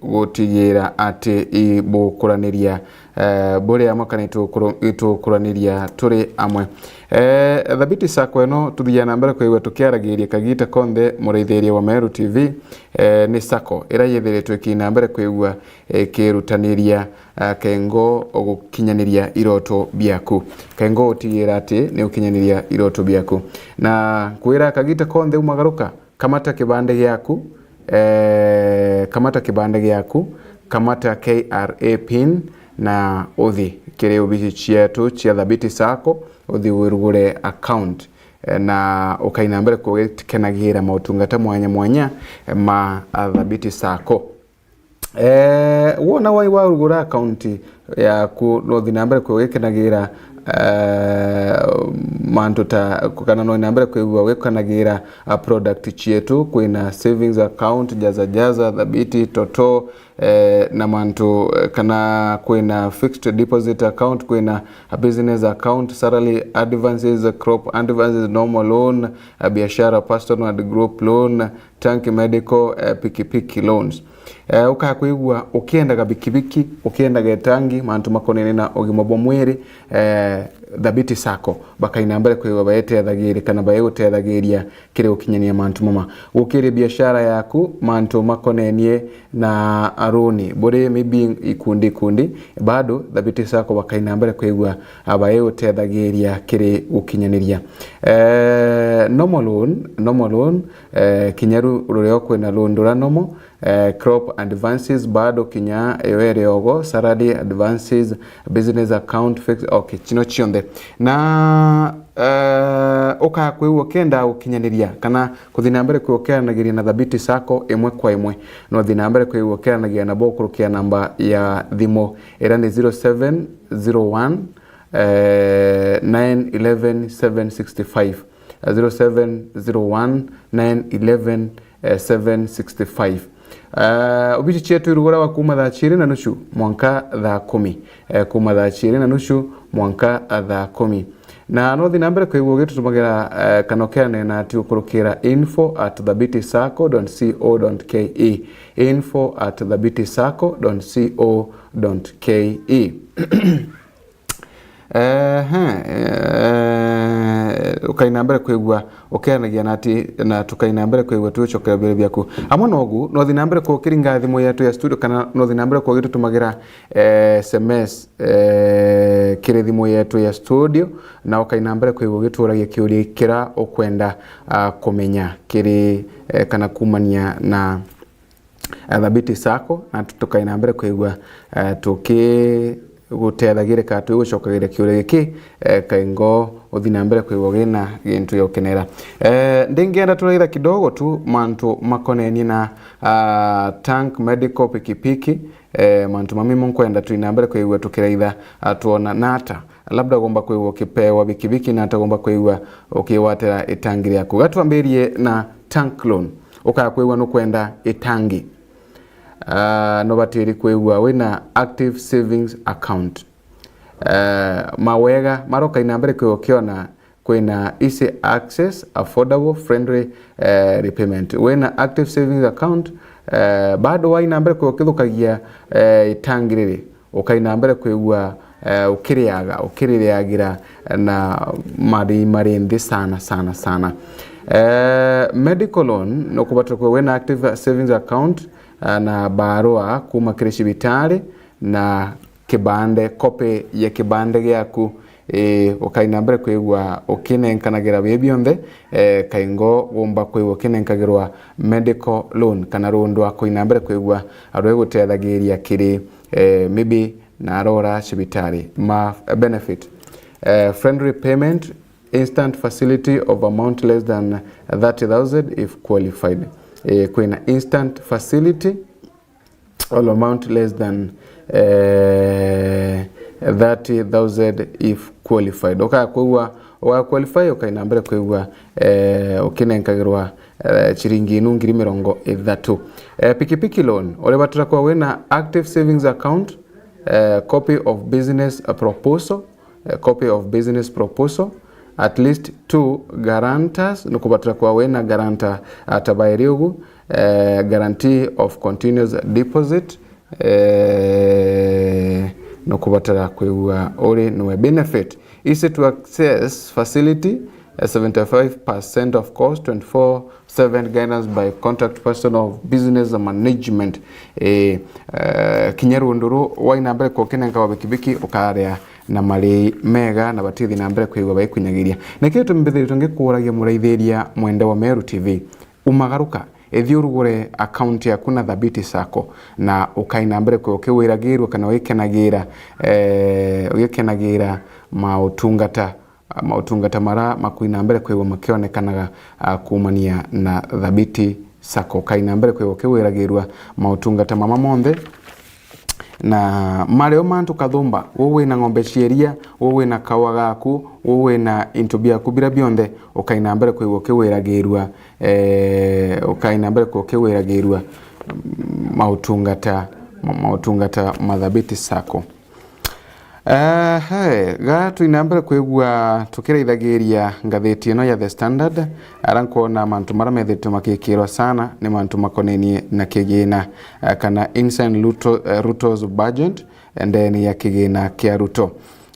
gutigira ati ibukuraniria, eh, buri amwe kana itukuru-, itukuraniria turi amwe. Eh, Thabiti Sacco ino tuthiaga na mbere kwigua tukiaragiria kagita konthe muraithiria wa Meru T V, eh, ni sacco iria yithiritwe ikina mbere kwigua ikirutaniria, eh, kengo gukinyaniria iroto biaku. Kengo utigira ati ni ukinyaniria iroto biaku. Na kwira kagita konthe umagaruka, kamata kibande giaku, eh, kamata kibande giaku, kamata K R A pin na uthi kiri obici cietu cia Thabiti Sacco, uthi wirugure account, eh, na ukaina mbere kugikenagira mautungata mwanya mwanya, eh, ma Thabiti Sacco. Eh, wona wai warugura account yaku, no uthi na mbere kugikenagira, eh, mantu ta, kana no uthi na mbere kwigua ugikenagira, ah, product cietu. Kwina savings account, Jaza Jaza, Thabiti, Toto, eh, na mantu, eh, kana kwina fixed deposit account, kwina a business account, salary advances, crop advances, normal loan, a biashara, personal and group loan, tank medical, eh, pikipiki loans. Eh, ukakwigua ukiendaga bikibiki, ukiendaga itangi, mantu makonene na ugima bwa mwiri, eh, Thabiti Sacco bakaina mbere kwigua baetethagiria kana baegutethagiria kiri gukinyania mantu mama. Gukiri biashara yaku, mantu makonenie na aruni, buri maybe ikundi ikundi, bado Thabiti Sacco bakaina mbere kwigua abaegutethagiria kiri gukinyaniria. Eh, normal loan, normal loan, eh, kinya ru-, rurio kwina loan rura normal, eh, crop advances, bado kinya ewe riogo, salary advances, business account, fix, okay, chino chionthe. Na, eh, ukakwigua ukenda gukinyaniria kana kuthi na mbere kwigua ukiaranagiria na Thabiti Sacco imwe kwa imwe, no uthi na mbere kwigua ukiaranagiria nabo kurukia namba ya thimu, ira ni zero seven zero one, eh, nine eleven seven sixty-five, eh, zero seven zero one, nine eleven, eh, seven sixty-five. Eh, obici cietu irugurawa kuma thaa ciiri na nusu mwanka thaa kumi. Eh, kuma thaa ciiri na nusu mwanka, eh, thaa kumi. Na no uthi na mbere kwigua ugitutumagira, eh, kana ukiarania natu gukurukira info at thabiti sacco dot co dot K E. Info at thabiti sacco dot co dot K E. Ehe, eh, ukai na mbere kwigua ukiaranagia na ati, na tukai na mbere kwigua tugicokera biuria biaku. Amwe nogu, no thi na mbere kwa ukiringa thimu yetu ya studio, kana no thi na mbere kwa ugitutumagira, eh, S M S, eh, kiri thimu yetu ya studio, na ukai na mbere kwigua ugituragia kiuria kira ukwenda, ah, kumenya kiri, eh, kana kumania na eh, Thabiti Sacco, na tu-, tukai na mbere kwigua, eh, tukigutethagia kana twigucokagiria kiuria giki, eh, kaingo uthi na mbere kwigua wina gintu gia gukenera. Eh, ndingienda turaitha kidogo tu mantu makonenie na, ah, Tank Medical pikipiki, eh, mantu mami munkwenda twi na mbere kwigua tukiraitha, ah, twona nata. Labda ugomba kwigua ukipewa bikibiki na ata ugomba kwigua ukigwatira itangi riaku. Gatwambirie na tank loan. Ukakwigua nukwenda itangi. Ah, nubatiri kwigua wina active savings account. Eh, mawega maroka ina mbere kwigua ukiona kwina easy access, affordable, friendly, eh, repayment. Wina active savings account, eh, bado waina mbere kwigua ukithukagia, eh, itangi riri. Ukai na mbere kwigua, eh, ukiriaga, ukiririagira na mari, mari nthi sana, sana, sana. Eh, medical loan, nukubatira kwigua wina active savings account, eh, na barua kuma kiri cibitari na kibande, copy ya kibande giaku. Ii, ukai na mbere kwigua ukinenkanagira bii bionthe, eh, kaingo gumba kwigua ukinenkagirwa medical loan kana ruundi rwa kui na mbere kwigua rwigutethagiria kiri, eh, maybe na arora cibitari. Ma benefit, eh, friendly payment, instant facility of amount less than thirty thousand if qualified. Eh, kwina instant facility all amount less than, eh, thirty thousand if qualified. Ukakwigua, uga qualify, ukai na mbere kwigua, eh, ukinenkagirwa, eh, ciringi inu ngiri mirongo ithatu. Eh, pikipiki loan, uribatira kwa wina active savings account, eh, copy of business proposal, eh, copy of business proposal, at least two guarantors, nukubatira kwa wina guarantor atabairi ugu, eh, guarantee of continuous deposit, eh, nukubatira kwigua uri niwe benefit. Easy to access facility, eh, seventy-five percent of cost, twenty-four seven guidance by contact person of business management. Eh, eh, kinya ruundi ru waina mbere kwa ukinenka wa bikibiki ukaria na mari mega na batithi na mbere kwigua baikunyagiria. Niki gitumi mbithiritwe ngikuragia muraithiria mwende wa Meru T V? Umagaruka, ithi urugure account yaku na Thabiti Sacco, na ukai na mbere kwa ukiwiragirwa kana ugikenagira, eh, ugikenagira mautungata, mautungata mara makui na mbere kwigua makionekanaga, ah, kumania na Thabiti Sacco. Ukai na mbere kwigua ukiwiragirwa mautungata mama monthe, na mario mantu kathumba, uu wina ng'ombe cia iria, uu wina kaua gaku, uu wina into biaku bira bionthe, ukai na mbere kwigua ukiwiragirwa, eh, ukai na mbere kwigua ukiwiragirwa, mm, mautungata, ma-, mautungata ma Thabiti Sacco. Ehe, ga twina mbere kwigua tukiraithagiria ngathiti ino ya The Standard, ara nkwona mantu mara methitwe makikirwa sana ni mantu makonenie na kigina, eh, kana inside Ruto, eh, Ruto's budget, ndeni ya kigina kia Ruto.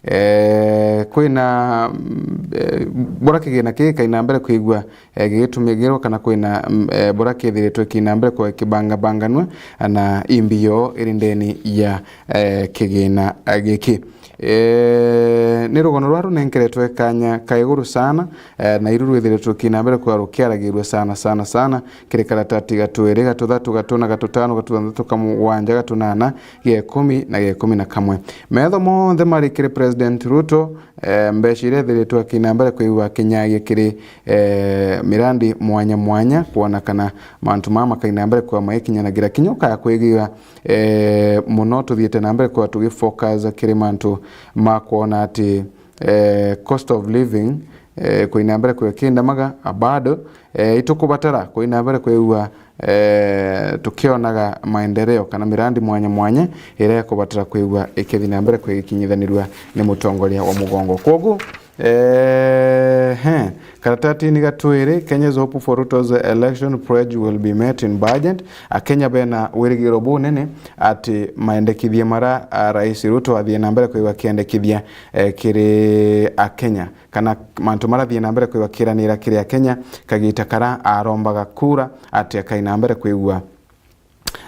Eh, kwina, mm, eh, bura kigina kii kaina mbere kwigua, eh, gigitumigirwa kana kwina, mm, eh, bura kithiritwe kina mbere kwa kibangabanganua na imbio iri ndeni ya, eh, kigina, eh, giki. Eh, ni rugono rwa runenkeretwe kanya ka iguru sana, eh, na iru rwithiritwe kina mbere kwa rukiaragirua sana, sana, sana, kiri karatati gatwiri, gatuthatu, gatuna, gatutano, gatuthantatu, kamugwanja, gatunana, ga ikumi na ga ikumi na kamwe. Metho monthe mari kiri President Ruto, eh, mbeca iria ithiritwe akina mbere kwigua akinyagia kiri, eh, mirandi mwanya mwanya, kwona kana mantu maa makaina mbere kwa maikinyanagira kinya ukaya kwigua, eh, muno tuthiite na mbere kwa tugifocus kiri mantu ma kwona ati, eh, cost of living, eh, kuina mbere kwa kindamaga, a bado, eh, itukubatara kuina mbere kwigua, eh, tukionaga maendeleo kana mirandi mwanya mwanya iria ikubatara kwigua ikithi na mbere kwigikinyithanirua ni mutongoria wa mugongo. Kwogu, Ehe, karatatini ga twiri, Kenya's hope for Ruto's election pledge will be met in budget. Akenya bena wirigiro bunene ati maendekithia mara, a, Rais Ruto athie na mbere kwigua akiendekithia, eh, kiri Akenya, kana mantu mara athie na mbere kwigua akiranira kiri Akenya kagita kara arombaga kura, ati akai na mbere kwigua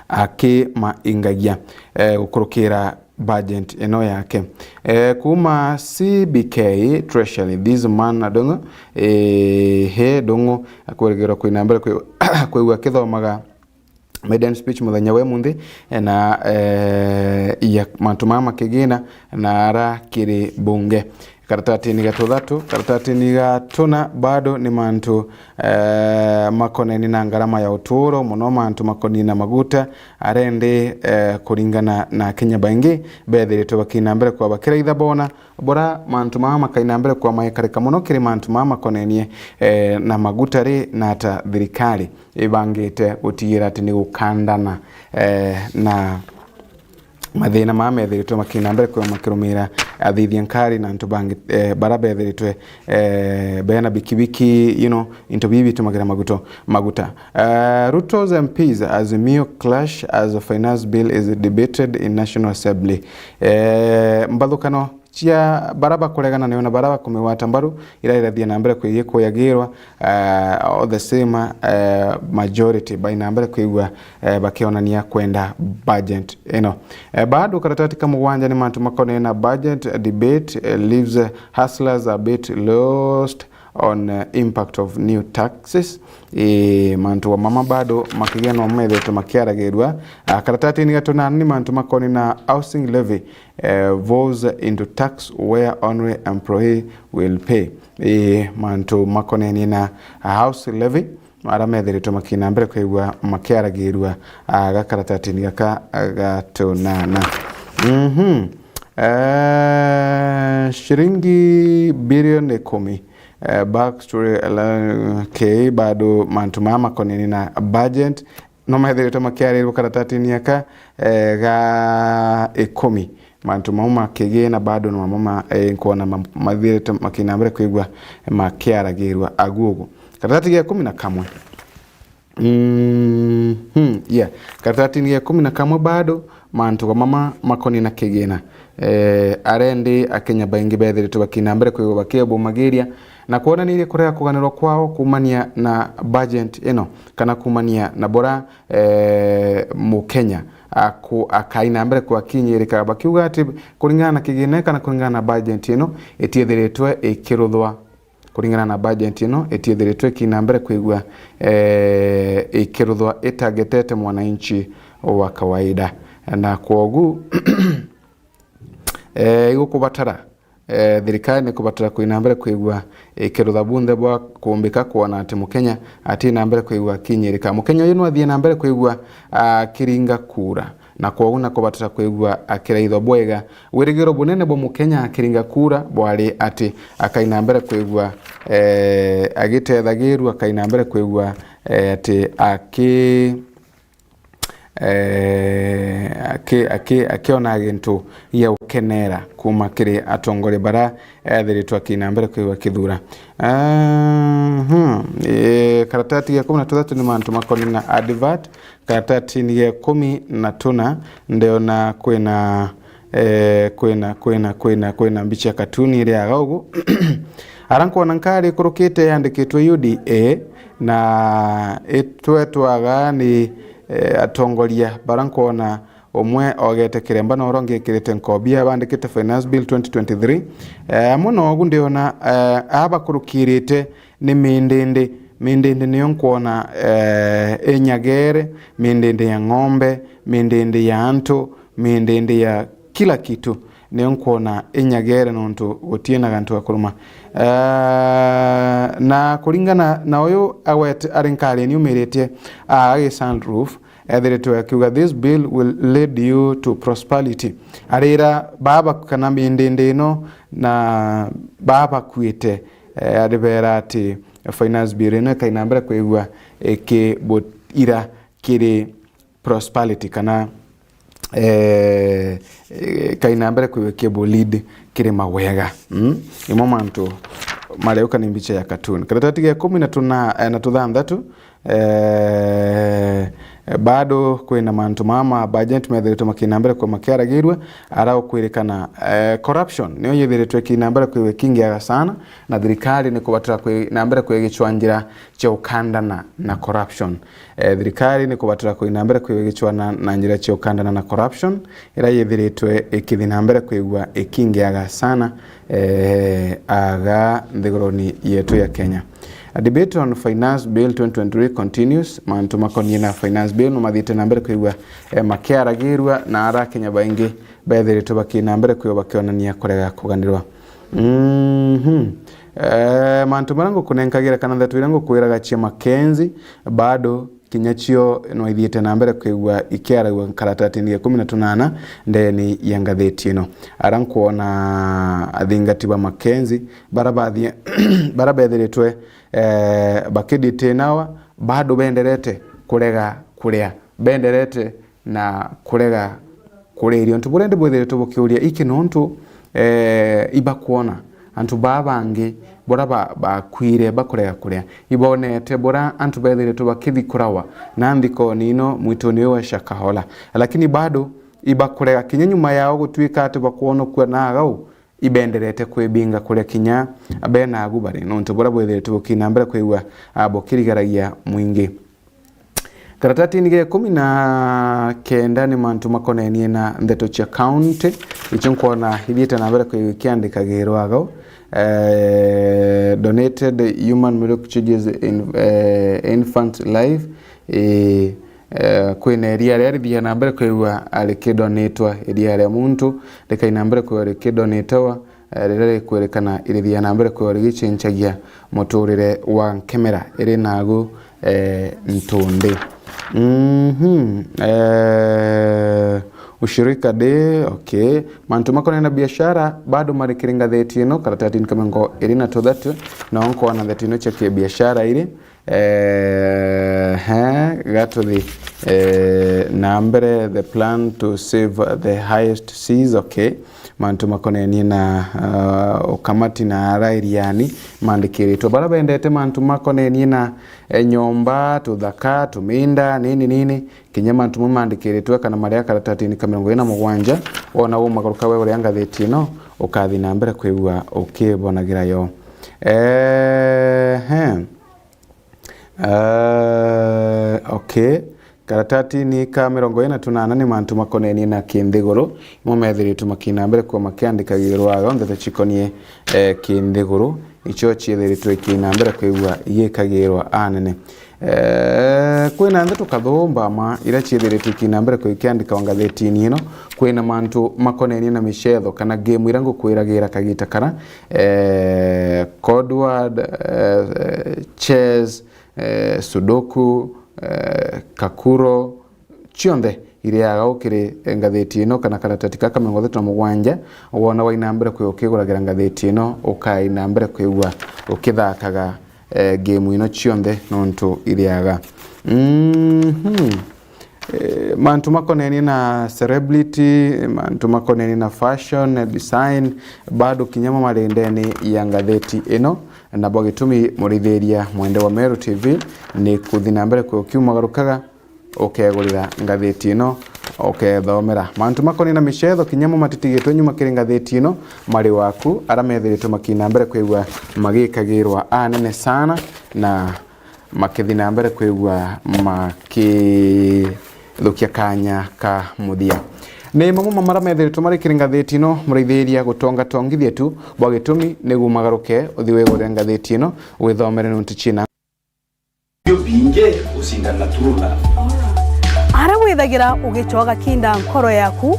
akimaingagia, eh, gukurukira budget ino yake. Eh, kuma C B K Treasury, this man Ndung'u, eh, he Ndung'u akwirigirwa kwina mbere kwi-, kwigua akithomaga maiden speech muthenya wa imunthi, eh, na, eh, ya mantu mama makigina na ara kiri bunge. Karatatini ga tuthatu, karatatini ga tuna bado ni mantu, eh, makoneni na ngarama ya uturo, muno mantu makoneni na maguta, arendi, eh, kuringana na Akenya baingi bethiritwe bakina mbere kwa bakiraitha bona, bora mantu mama makaina mbere kwa maekarika muno kiri mantu mama makonenie, eh, na maguta ri na ata thirikari ibangite gutigira ati ni gukandana, eh, na mathina maya methiritwe makina mbere kwigua makirumira athithia nkari na antu bangi, eh, bara bethiritwe, eh, bena bikibiki, you know, into bibi bitumagira maguto, maguta. Eh, Ruto's M Ps Azimio clash as finance bill is debated in National Assembly. Eh, mbathukano cia bara bakuregana nayo na bara bakumigwata mbaru irairathia na mbere kwigua kuyagirwa, eh, all the same, eh, majority baina mbere kwigua, eh, bakionania kwenda budget ino. Eh, bado karatati ka mugwanja ni mantu makonene na budget debate, eh, leaves, eh, hustlers a bit lost on, eh, impact of new taxes. Eh, mantu wa mama bado makigena methete makiaragirua. Ah, karatatini ga tunana ni mantu makonene na housing levy, eh, falls into tax where only employee will pay. Ii, mantu makonenie na house levy, ara methiritwe makina mbere kwigua makiaragirua, ah, gakaratatini gaka ga tunana. Mhm. Eh, shiringi bilioni ikumi. Eh, backstory, eh, okay, bado mantu maya makonenie na budget. No methiritwe makiarirwa karatatini aka, eh, ga ikumi. Mantu mau makigina bado no mamo ma, eh, nkwona ma-, mathiritwe makina mbere kwigua makiaragirwa agugu. Karatati ga ikumi na kamwe. Mm, hmm, yeah. Karatatini ga ikumi na kamwe bado mantu ga mama makoni na kigina. Eh, arendi Akenya baingi bethiritwe bakina mbere kwigua bakibumagiria na kwonanirie kurega kuganirwa kwao kumania na budget ino, kana kumania na bora, eh, Mukenya aku-, akaina mbere kwakinyirika, bakiuga ati kuringana na kigina kana kuringana na budget ino itiethiritwe ikiruthwa, kuringana na budget ino itiethiritwe ikina mbere kwigua, eh, ikiruthwa itargetete mwananchi wa kawaida, na kwogu eh, igukubatara, eh, thirikari ni kubatara kwina mbere kwigua ikirutha bunthe bwa kumbika kwona ati Mukenya ati na mbere kwigua akinyirika. Mukenya uyu no athie na mbere kwigua akiringa kura, na kwogu na kubatara kwigua akiraithwa bwega. Wirigiro bunene bwa Mukenya akiringa kura bwari ati akaina mbere kwigua, eh, agitethagirua, akaina mbere kwigua, eh, ati aki- eh, aki-, aki-, akiona gintu gia gukenera kuma kiri atongoria bara ethiritwe akina mbere kwigua kithura. Aha, eh, karatati ga ikumi na tuthatu ni mantu makoni na advert. Karatatini ga ikumi na tuna ndiona kwina, eh, kwina, kwina, kwina, kwina mbicha ya katuni iriaga ugu. Ara nkwona nkari ikurukite yandikitwe U D A, na itwetwaga ni, eh, atongoria bara nkwona umwe ogete kiremba na uria ungi ekirite nkobia bandikite Finance Bill twenty twenty-three. Eh, amwe na ugu ndiona, eh, aa bakurukirite ni mindindi. Mindindi niyo nkwona, eh, inyagere, mindindi ya ng'ombe, mindindi ya antu, mindindi ya kila kitu. Niyo nkwona inyagere nontu gutie na gantu ga kuruma. Eh, na kuringana na uyu agwete ari nkari niumiritie, aa, agi sunroof, ethiritwe akiuga, "This bill will lead you to prosperity." Arira baba kana mindindi ino na baba bakuite, eh, aribera ati finance bill ino ikaina mbere kwigua ikibuira kiri prosperity kana eh, eh, kai na mbere kwiwe cable lead kiri mawega. Mm? Imo mantu mariuka ni mbicha ya cartoon. Karatati ga ikumi na tuna, eh, na tuthanthatu, eh, bado kwina mantu mama budget methiritwe makina mbere kwa makiaragirua, ara ukwirikana, eh, corruption niyo yithiritwe ikina mbere kwiwe kingiaga sana, na thirikari ni kubatira kwi na mbere kwigicwa njira cia ukandana na corruption. Eh, thirikari ni kubatira kwina mbere kwigicwa na, na njira cia ukandana na corruption, ira yithiritwe ikithi na mbere kwigua ikingiaga sana, eh, aga nthiguruni yetu ya Kenya. A debate on Finance Bill twenty twenty-three continues. Mantu makonie na Finance Bill no mathiite na mbere kwigua, eh, makiaragirua, na ara Kenya baingi bethiritwe bakina mbere kwigua bakionania kurega kuganirwa. Mhm. Eh, mantu maria ngukunenkagira kana ndeto iria ngukwiraga cia Mackenzie, bado kinya cio no ithiite na mbere kwigua ikiaragua karatatini ga ikumi na tunana ndeni ya ngathiti ino. Ara nkwona athingati ba Mackenzie, bara bathie-, bara bethiritwe, eh, bakiditinawa, bado benderete kurega kuria, benderete na kurega kuriria. Untu buria ndi bwithiritwe bukiuria iki nontu, eh, ibakwona antu baa bangi buria ba-, bakwire bakurega kuria, ibonete buria antu bethiritwe bakithikurawa na nthikoni ino mwituni uyu wa Shakahola, lakini bado ibakurega kinya nyuma yao gutuika ati bakwonokua na agau, ibenderete kwibinga kuria kinya bena agu bari, nontu buria bwithiritwe bukina mbere kwigua, ah, bukirigaragia mwingi. Karatatini ga ikumi na kenda ni mantu makonenie na ndeto cia county, icio nkwona ithiite na mbere kiandikagirwa agau. Eh, donated human milk changes in, eh, infant life. Eh, eh, kwina iria ria rithia na mbere kwigua rikidonitwa, iria ria muntu rikai na mbere kwigua rikidonitwa, eh, riria rikwirikana irithia na mbere kwigua rigicencagia muturire wa nkemera iri nagu, eh, ntundi. Mhm. Eh, ushirika day, okay. Mantu makonena biashara bado mari kiri ngatheti ino, karatatini ka mirongo iri na tuthatu, no nkona ndeto ino cia kibiashara iri. Eh, he, gatuthi, eh, na mbere, the plan to save the highest seas, okay. Mantu makonenie na, ah, ukamati na ara iriani mandikiritwe. Bara bendete mantu makonenie na, eh, nyomba, tuthaka, tuminda, nini nini, kinya mantu mau mandikiritwe kana maria karatatini ka mirongo iri na mugwanja, wona umagaruka we uria ngatheti ino, ukathi na mbere kwigua ukibonagira yo. Eh, he. Eh, okay. Karatatini ka mirongo iri na tunana ni mantu makonenie na kinthiguru. Imo methiritwe makina mbere kwa makiandikagirwa aga ndeto cikonie, eh, kinthiguru. Icio ciethiritwe ikina mbere kwigua igikagirwa anene. Eh, kwina ndeto kathumba ma ira ciethiritwe ikina mbere kwa ikiandikwa ngatheti-ini ino. Kwina mantu makonenie na micetho kana game ira ngukwiragira kagita kara, eh, Codeword, eh, chess, eh, Sudoku, eh, Kakuro, cionthe iriaga ukiri ngatheti ino kana karatati gaka mirongo ithatu na mugwanja, wona waina mbere kwi ukiguragira ngatheti ino, ukaina mbere kwigua ukithakaga, eh, game ino cionthe nontu iriaga. Mhm. Eh, mantu makonenie na celebrity, mantu makonenie na fashion, eh, design, bado kinya mo mari ndeni ya ngatheti ino. Nabo gitumi murithiria mwende wa Meru T V ni kuthi na mbere kwi ukiumagarukaga, ukegurira ngatheti ino, ukethomera. Mantu makonenie na micetho kinya mo matitigitwe nyuma kiri ngatheti ino, mari waku, ara methiritwe makina mbere kwigua magikagirwa anene sana, na makithi na mbere kwigua makithukia kanya ka muthia. Ni mamwe ma mara methiritwe mari kiri ngatheti ino, muraithiria gutongatongithia tu, bwa gitumi ni gumagaruke uthi wigure ngatheti ino, withomere nontu ciina. Bio bingi ucindana turuna. Ara withagira ugicoga kinda nkoro yaku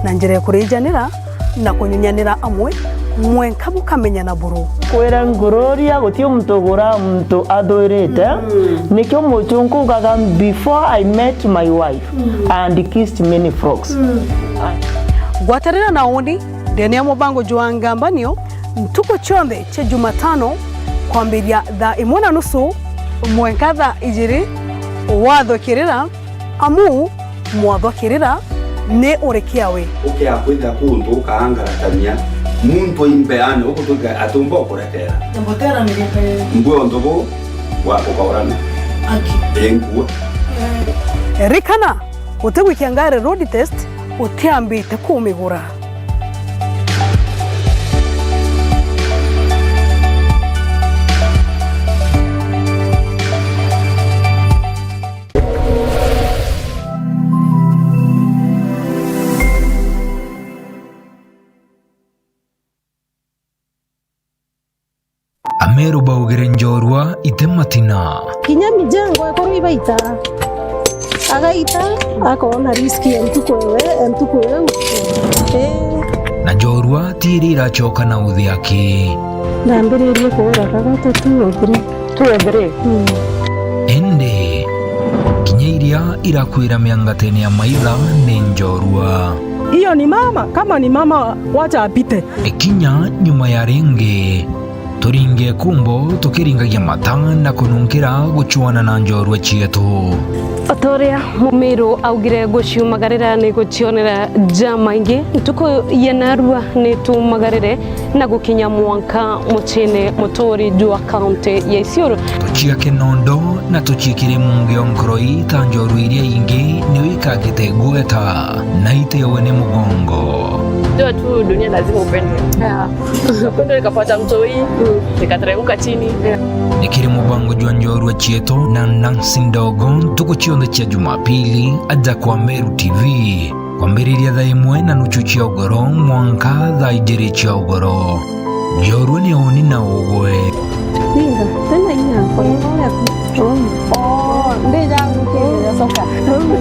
na njira ya kurijanira na kunyunyanira amwe, mwenka bukamenyana buru. Kwira ngururia, guti muntu ugura muntu athwirite. Mm. Nikio muchunku ugaga, "Before I met my wife, mm, I had kissed many frogs." Mm. Gwatanira na uni ndene ya mubango jwa Ngambanio ntuku cionthe cia Jumatano kwambiria thaa imwe na nusu mwenka thaa ijiri, wathukirira amu mwathukirira Ni uri kiawe. Ukia kwithira kuntu ukaangaratania muntu imbeane, ukutwika atumba ukuretera. Mbotera ni gikae. Mbwe untu bu bwa kukaurana. Aki. Enkua. Rikana, utigwikia ngari road test utiambite kumigura. Ameru baugire njorua ite matina. Kinya mijengo ekorwo ibaita, agaita, akoona risk ya ntuku ewe, ya ntuku eu. Ii. Na njorua ti iria iracoka na uthiaki. Ndambiririe kuura kaga tu two or three. Two or three. Mm. Indi, kinya iria irakwira miangatene ya maitha ni njorua. Hiyo ni mama, kama ni mama, wacha apite. Ikinya nyuma ya ringi, turinge kumbo tukiringagia mata na kununkira gucuana na njorua cietu. O ta uria Mumiru augire, guciumagarira ni gucionera jamaingi. Ntuku ya narua ni tumagarire na gukinya mwanka muciine muturi jwa kaunti ya Isiolo. Tuciake nondo na tuciikire mungi o nkoroi ta njorua iria ingi, niyo ikagite gweta na itewe ni mugongo. Jua tu dunia lazima upendwe. Yeah. Upendwe nikapata mtoi, nikateremka chini. Ni kiri mubango jwa njorua cietu na Nancy Ndogo, ntuku cionthe cia Jumapili, aja kwa Meru T V. Kwambiriria thaa imwe na nuchu cia ugoro mwanka thaa ijiri cia ugoro. Njorua ni uni na ugwe. Ninga, tena inya, pole pole tu. Oi. Oh, ndi jagu kiri ya soka. Oi.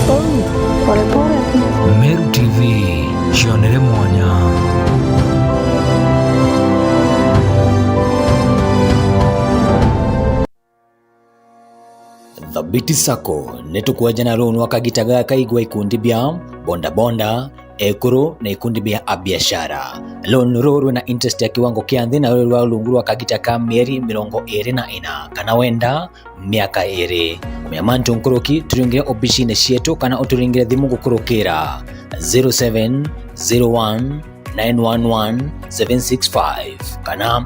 Oi. Pole pole tu. Meru T V, cionere mwanya. Thabiti Sacco, ni tukwejana loan wa kagita gaka igwa ikundi bia bodaboda, ekuru na ikundi bia abiashara. Loan ruru rwina interest ya kiwango kia nthi na ruri rwa rungu rwa kagita ka mieri mirongo iri na ina, kana wenda miaka iri. Kumenya mantu nkuruki, turingire obicine cietu kana uturingire thimu gukurukira zero seven zero one nine one one seven six five kana